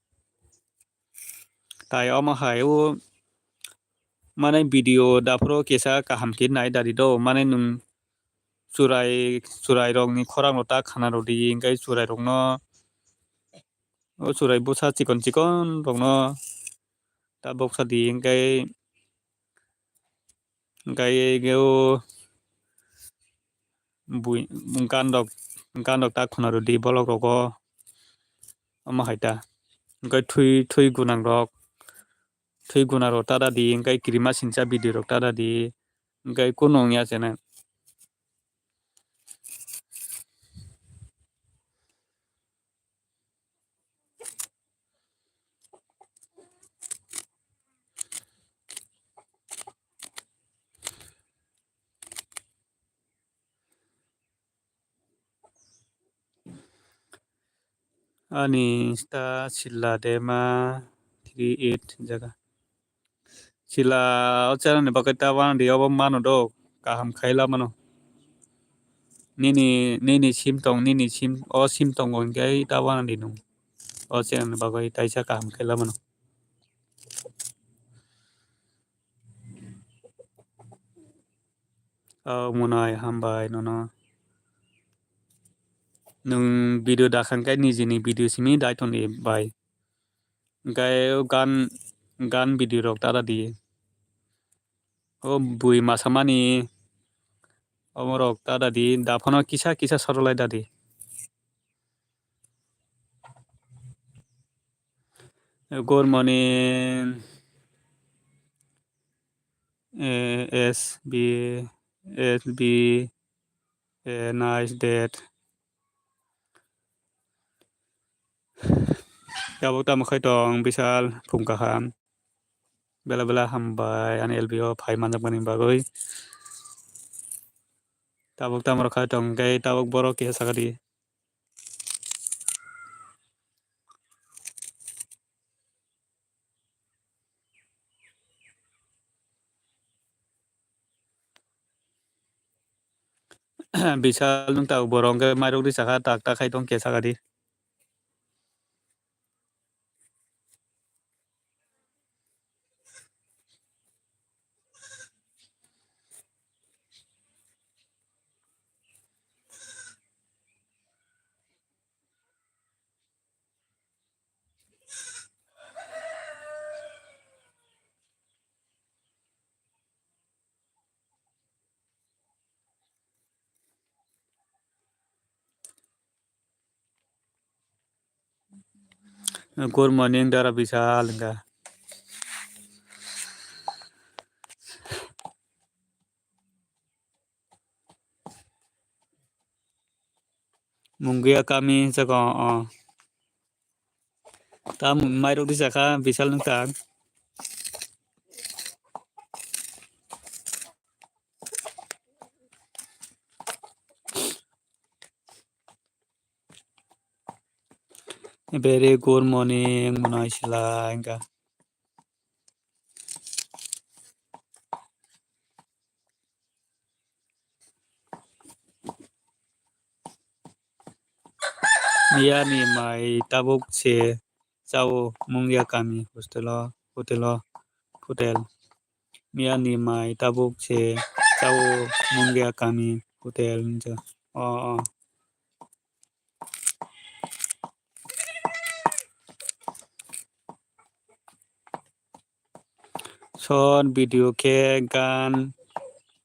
Tai omo hai o mane video daphuru kisa kaham khe nai dari do, mane nwng churai, churai rokni khorang rok ta khana rw di, hwnkhe churai rokno, o churai bwsa chikon chikon rokno ta boksa di, hwnkhe Hwnkhe o bui-, gandok, gandok ta khuna rw di bolok rogo. Omo hai ta. Hwnkhe thwi, thwi gwnang rok, thwi gwnang rok ta da di, hwnkhe kirima sincha bidi rok ta da di, hwnkhe kunu wngya chene. Ani ta sila de ma three eight jaga. Sila o channel ni bagwi ta wana di obo mano do, kaham khai la mano. Nini, nini sim tong, nini sim, o sim tongo hinkhe ta wana di nung. O channel ni bagwi taisa kaham khai la mano. O mwnai hambai nono. Nwng video dakhang khe nijini video simi dai tongdi bai. Hinkhe o gan, gan video rok ta dadi. O bui masamani omorok ta dadi. Daphano kisa kisa sorolai dadi. Good morning, eh, S B, S B, eh, nice date. Tabuk tamo khai tong Bisal, phung kaham. Bela bela hambai ani L B o phai manjakmani bagwi. Tabuk tamo khai tong khe tabuk borok kisa sakadi. Bisal nwng tabuk borok hwnkhe mairok ri sakha tak tak khai tong khe sakadi. Good morning, Dara Bisal, hwnkha. Mungia kami jaga, o. Ta mairok di sakha, Bisal nwng tak. Very good morning, mwnai sila, hwnkha. Miyani mai tabuk se chao Mungia kami hostel o, hotel o, hotel. Miyani mai tabuk se chao Mungia kami hotel hinjo. O, o. Short video khe gan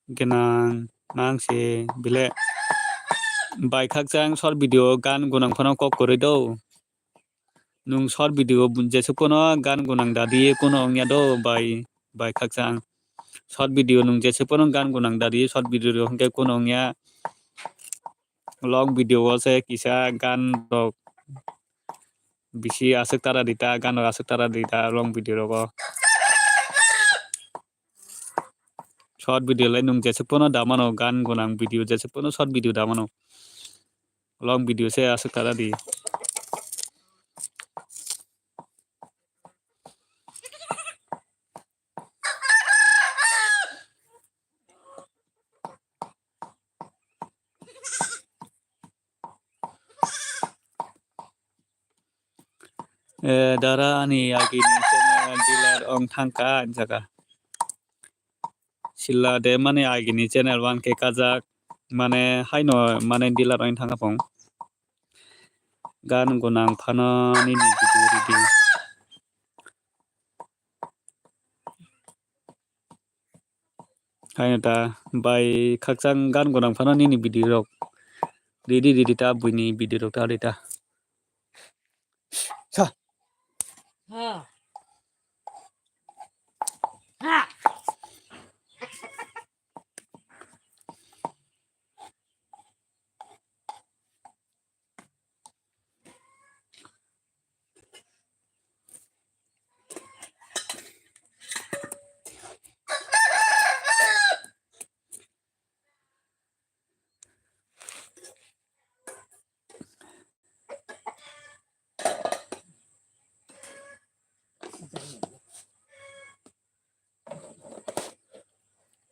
gwnang nang se bile. Bai khakchang short video gan gwnang phano kok kwrwi do. Nwng short video jesuk phano gan gwnang dadi kuno wngya do bai, bai khakchang. Short video nwng jesuk phano gan gwnang dadi short video rok hwnkhe kuno wngya. Long video o se kisa gan rok bisi aswk tara di ta, gan rok aswk tara di ta long video rogo. Short video lai nwng jesuk phano da mano, gan gwnang video jesuk phano short video da mano. Long video se aswk tara di. Eh, dara ani agini channel dealer ong thangkha jaga. Sila de mani agini channel one K kajak, mane haino mane dealer ong thangkha phung. Gan gwnang phano nini video ridi. Haino ta bai khakchang gan gwnang phano nini video rok ridi ridi ta buini video rok ta rita. Sa. Ha. Ha.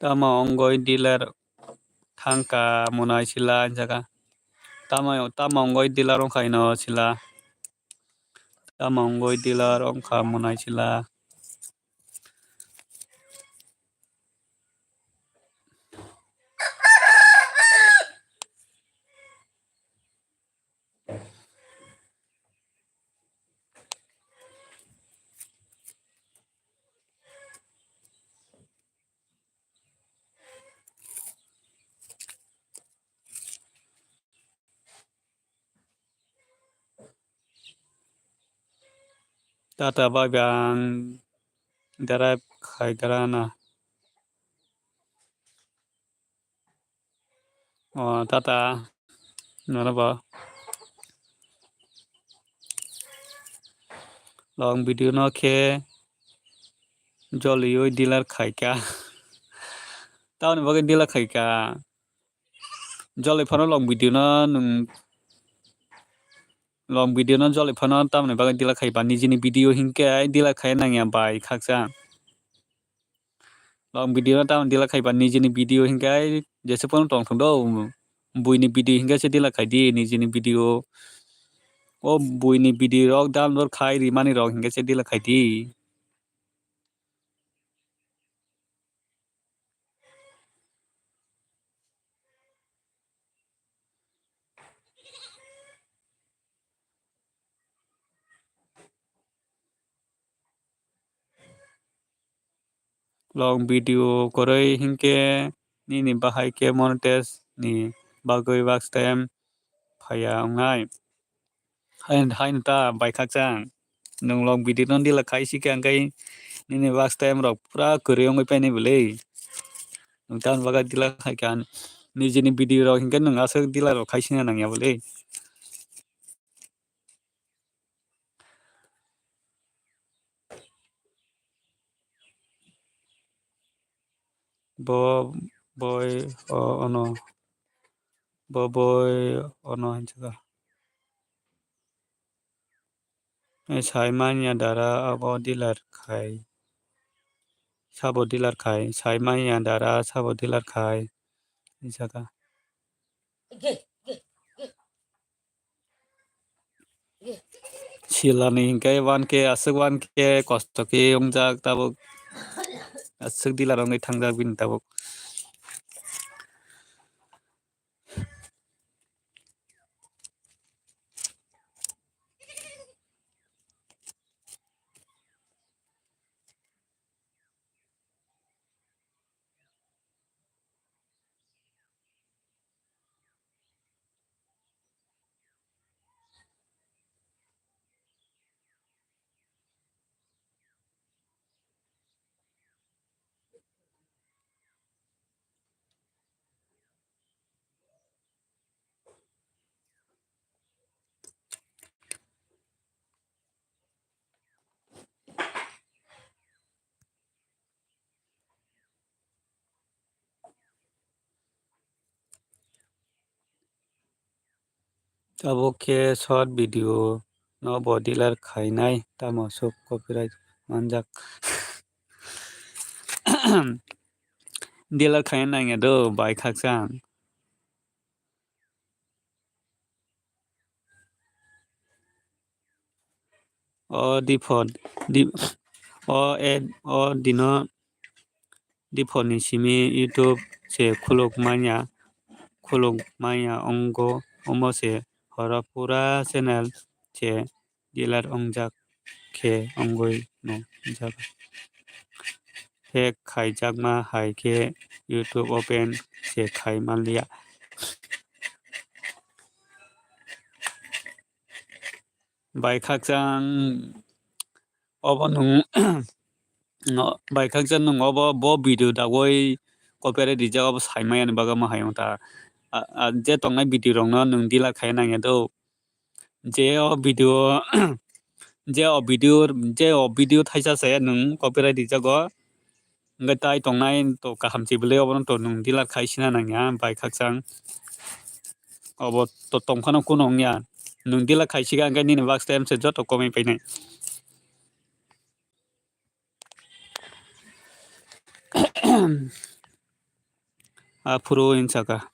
Tamo wngwi dealer thangkha monai sila hinjaka. Tamo, tamo wngwi dealer wngkha ino sila. Tamo wngwi dealer wngkha monai sila. Tata bai bai ang drive khai gra na. O tata, nono bo long video no khe joliui dealer khaika. Tamoni bagwi dealer khaika. Joloi phano long video no nwng, long video no joloi phano tamoni bagwi dealer khaiba, nijini video hinkhe dealer khai nangya bai khaksa. Long video no tamo dealer khaiba, nijini video hinkhe jesa phano tongthok do. Buini video hinkhe se dealer khaidi, nijini video. O buini video rok download khai rimani rok hinkhe se dealer khaidi. Long video kwrwi hinkhe nini bahai khe monetize ni bagwi watch time phaiya wngnai. Hain, hain ta bai khakchang. Nwng long video no dealer khai si khe ang khai nini watch time rok pura kwrwi wngwi painai bwlwi. Nwng tamoni bagwi dealer khai kha nijini video rok hinkhe nwng aswk dealer rok khai sina nangya bwlwi. Bo boi o ono. Bo boi ono hinjaka. E, sai manya dara abo dealer khai. Sabo dealer khai. Sai manya dara sabo dealer khai. Hinjaka. Silani hinkhe one K, aswk one K kosto khe wngjak tabuk. Aswk dealer wngwi thangjak bini tabuk. Tabuk khe short video no bo dealer khainai, tamo swk copyright manjak. Dealer khaina nangya do bai khakchang. O diphor, di-, o e, o dino diphor ni simi YouTube se khuluk manya, khuluk manya ongo, omo se horo pura channel se dealer ongjak khe ongoi no jaga. Hack khaijakma hai khe YouTube open se khai manliya. Bai khakchang obo nwng, no, bai khakchang nwng obo bo video dagoi copyright rijak obo saimaya ni bagwi ma hai wngta. A, a, je tongnai video rok no nwng dealer khai nangya do. Je o video, je o video, je o video thaisa se nwng copyright rijago. Hwnkhe tai tongnai to kaham se bwlwi obono to nwng dealer khai sina nangya bai khakchang. Obo to tongphano kuno wngya. Nwng dealer khai sika hwnkhe nini watch time se joto komwi painai. aphuru hinwi saka.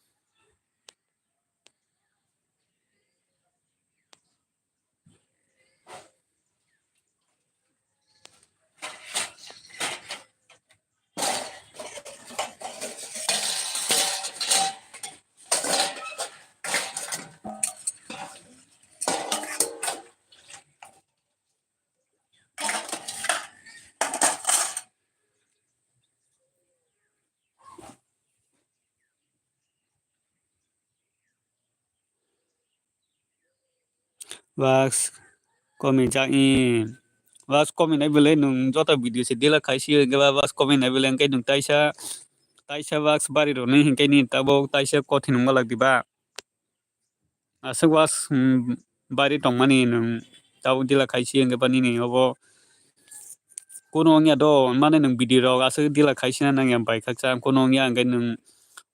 Wax komi jak i. Wax komi nai belai nwng joto video se delete khai si hwnkhe ba wax komi nai belai hwnkhe nwng taisa, taisa wax bari rwnai hwnkhe ni tabuk taisa kothin wng gwlak diba. Aswk wax, mm, bari tongmani nwng tabuk delete khai si hwnkhe ba nini obo kunu wngya do, mane nwng video rok aswk delete khai sina nangya bai khakchang kunu wngya hwnkhe nwng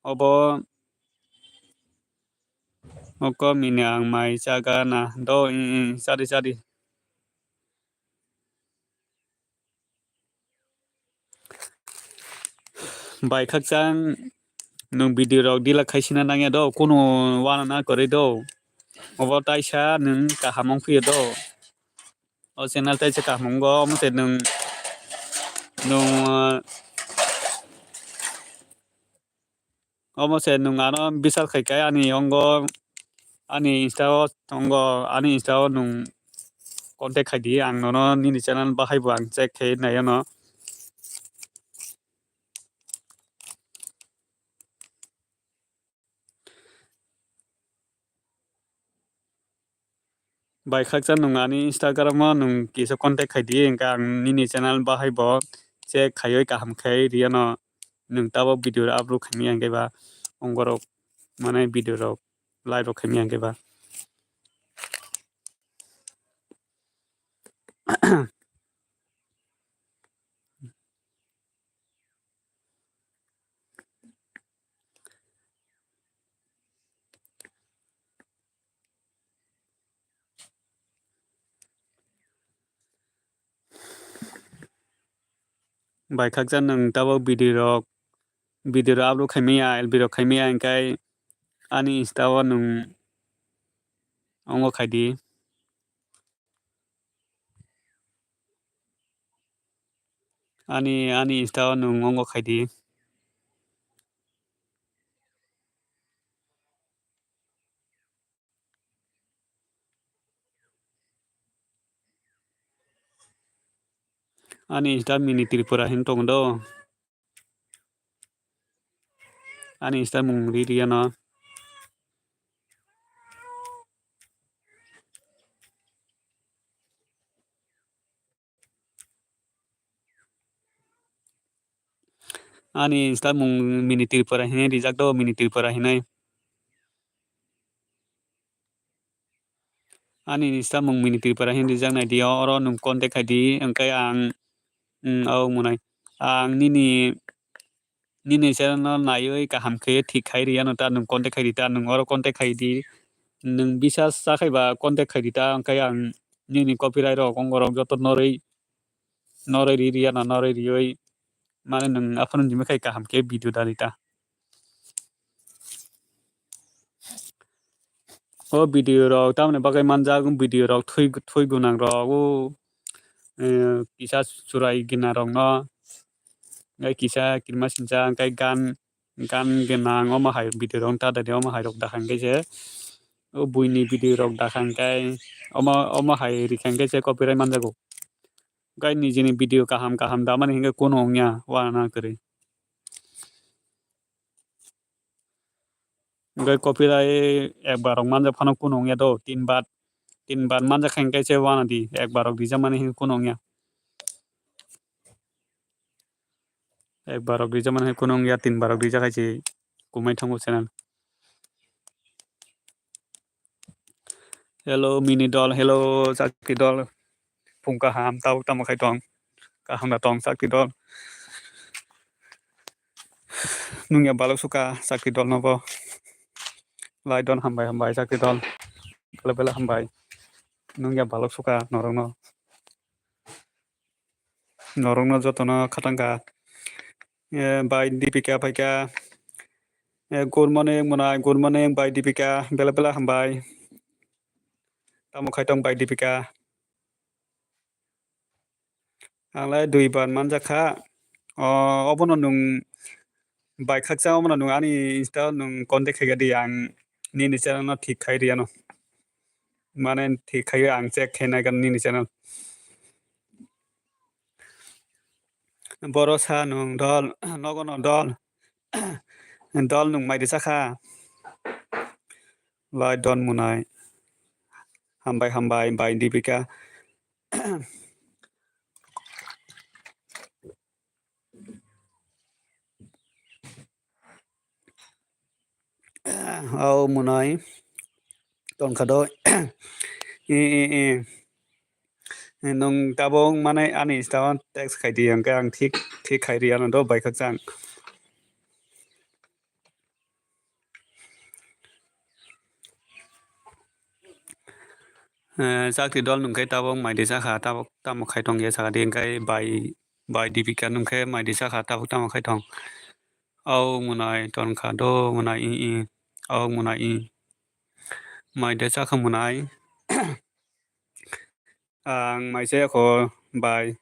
obo. Oko mini ang mai chaga na do, i, i, chadi, chadi. Bai khakchang nwng video rok delete khai sina nangya do, kunu wana na kwrwi do. Obo taisa nwng kaham wng phiyo do. O channel taisa kaham wngo, omo se nwng, nwng, uh, Omo se nwng ano bisal khai khe ani ongo, ani Insta o tongo, ani Insta o nwng contact khai di, ang nono nini channel bahai bo ang check khai nai ano. Bai khakcha nwng ani Instagram o nwng kisa contact khai di, hwnkhe ang nini channel bahai bo check khaiwi kaham khai riyano. Nwng tabuk video rok upload khaimaya hwnkhe ba ongorok mane video rok live rok khaimaya hwnkhe ba. Bai khakcha nwng tabuk video rok, video rok upload khaimaya, L B rok khaimaya, hwnkhe ani Insta o nwng ongo khai di. Ani, ani Insta o nwng ongo khai di. Ani Insta mini Tripura hin tong do. Ani Insta mung ri riyano. Ani Insta mung mini Tripura hinwi rijak do, mini Tripura hinwi. Ani Insta mung mini Tripura hinwi rijak nai di, oro nwng contact khai di, hwnkhe ang, mm, o mwnai. Ang nini, nini channel no naiwi kaham khe thik khai riyano ta, nwng contact khai di ta, nwng oro contact khai di. Nwng bisas cha khai ba contact khai di ta, hwnkhe ang nini copyright rok ongorok joto norwi, norwi ri riyano, norwi riwi mane nwng aphano jimi khai kaham khe video dali ta. O video rok tamoni bagwi manjak, video rok thwi, thwi gwnang rok, o, eh, kisa churai gina rok no, tei kisa kirima sinsa, tei gan, gan gwnang, omo hai video rok ta dadi, omo hai rok dakha hwnkhe se, o buini video rok dakha hwnkhe, omo, omo hai rikha hwnkhe se copyright manjago. Tei nijini video kaham kaham damani hwnkhe kunu wngya, wana kwrwi. Hwnkhe copyright ekbar rok manjak phano kunu wngya do, tin bar, tin bar manjak khe hwnkhe se wana di, ekbar rok rijak mani hwnkhe kunu wngya. Ekbar rok rijak mani hwnkhe kunu wngya, tin bar rok rijak hai se kumui thango channel. Hello mini dol, hello chakri dol. Phung kaham, tabuk tamo khai tong? Kaham da tong chakri dol? Nungya balok suka chakri dol nobo. Lai don hambai hambai chakri dol. Bela bela hambai. Nungya balok suka norokno. Norokno jotono khatangkha. Eh, bai Dipika phaikha. Eh, good morning, Munai. Good morning, bai Dipika. Bela bela hambai. Tamo khai tong bai Dipika? Ang lai dui bar manjak kha. O, obono nwng bai khakchang, obono nwng ani Insta o nwng contact khai di, ang nini channel no thik khai riya no. Mane thik khai ang check khai nai nini channel. Boro sa nwng dol, nogo no dol. Dol nwng mai risa kha. Lai don Munai. Hambai, hambai, bai Dipika. Au Munai. Tongkha do. E, e, e. Nwng tabuk mane ani Insta o text khai di, hwnkhe ang thik, thik khai ri ano do bai khakchang. Eh, chakri dol nwng khe tabuk mai di chakha, tabuk tamo khai tong ya chakha di, hwnkhe bai, bai Dipika nwng khe mai di chakha, tabuk tamo khai tong. Au Munai tongkha do Munai, i, i. Au Munai, i. Mai de chakha Munai. Ang mai chaya kho bai.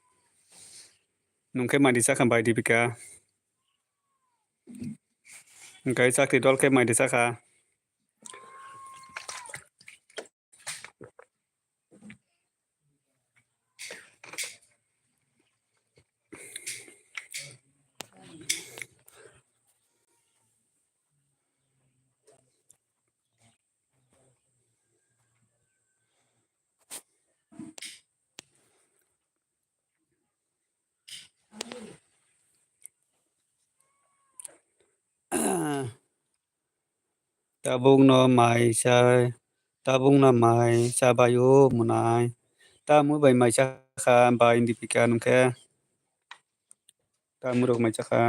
Nwng khe mai di chakha bai Dipika. Hwnkhe chakri dol khe mai di chakha. Tabukno mai cha, tabukno mai cha bai o Munai. Tamwi bai mai cha kha bai Dipika nwng khe. Tamwi rok mai cha kha.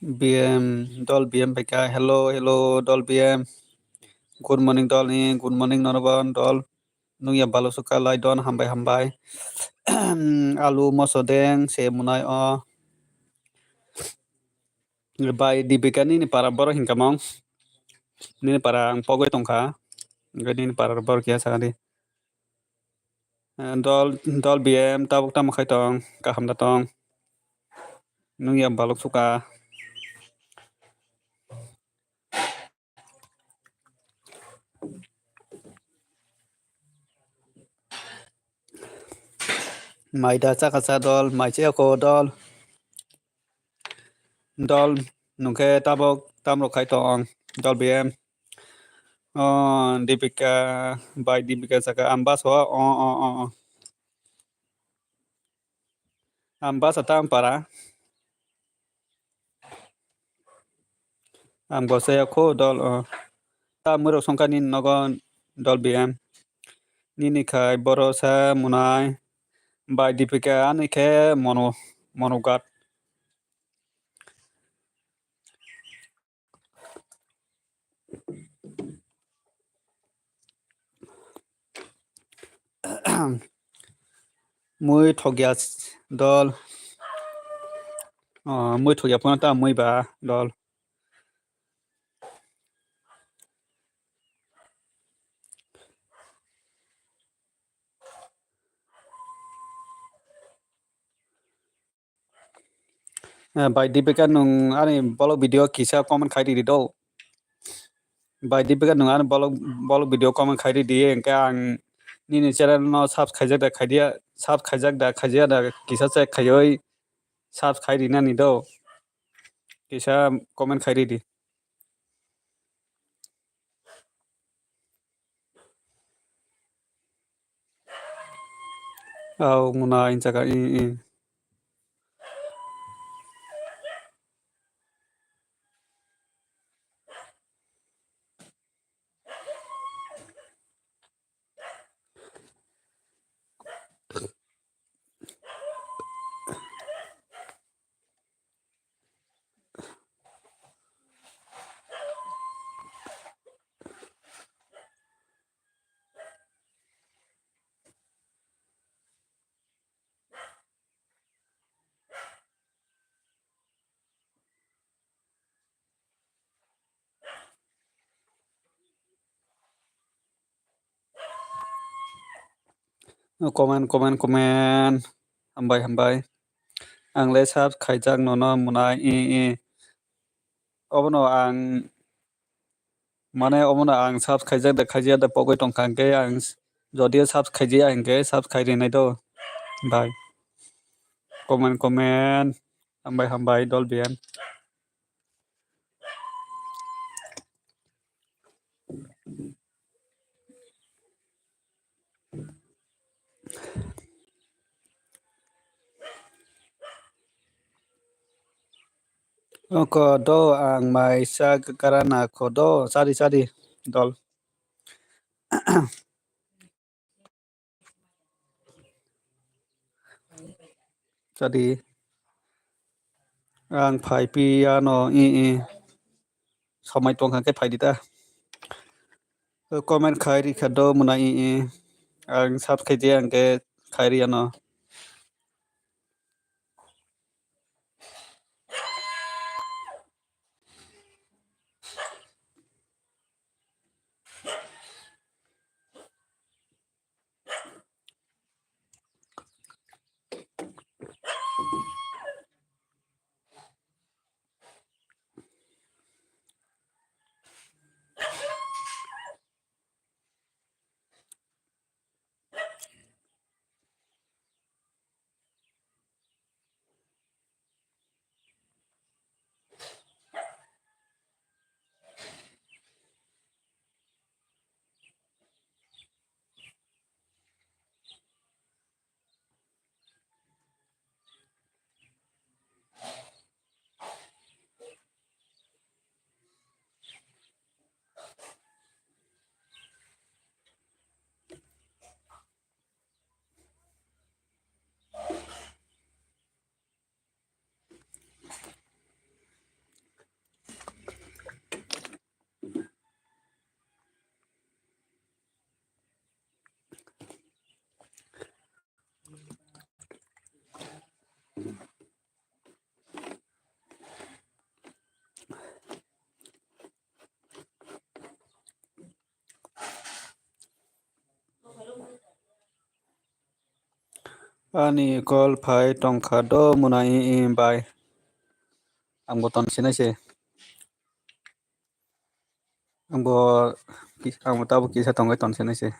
B M, dol B M bai kha. Hello, hello, dol B M. Good morning, dol ni. Good morning, Norobon, dol. Nungya balu suka lai don, hambai, hambai. Alu moso deng, se Munai o. Bai Dipika nini para borok hinkha mong. Nini para ang pogwi tongkha. Hwnkhe nini para borok ya sakha di. Eh, dol, dol B M tabuk tamo khai tong, kaham da tong. Nungya balok suka. Mai da chakha cha dol, mai chaya kho dol. Dol nwng khe tabuk tamrok khai tong, dol B M. O, Dipika, bai Dipika saka, ang bus o, o, o, o, o. Ang bus a tam para. Ang bo saya kho dol, o. Ta mwrok songkha nini nogo dol B M. Nini khai boro sa Munai, bai Dipika, ani khe mono, mono gat. Mui thokya dol. O, mui thokya phano ta mui ba dol. Eh, bai Dipika nwng ani bolok video kisa comment khai ridi do. Bai Dipika nwng ani bolok, bolok video comment khai ridi, hwnkhe ang nini channel no subscribe khaijak da khaidiya, subscribe khaijak da khaidiya da kisa check khaiwi subscribe khairina ni do. Kisa comment khai ridi. Au muna inchaka i, i. Comment, comment, comment. Hambai, hambai. Ang le subs khaijak nono mwnai, i, i. Obono ang, mane obono ang subs khaijak da, khaijak da pogwi tongkha, hwnkhe ang s-, jodi subs khaijaya hwnkhe subs khai rinai do, bai. Comment, comment. Hambai, hambai, dol biyan. Oko do ang mai sa karana kho do, sadi, sadi, dol. Sadi. Ang phai pi ano, i, i. Somai tongkha khe phai di ta. Comment khai ri kha do mwnai, i, i. Ang subs khai di ang khe khai ri ano. Ani call phai tongkha do mwnai, i, i, bai. Ang bo ton sinai se. Ang bo ki-, ang bo tabuk kisa tongwi ton sinai se.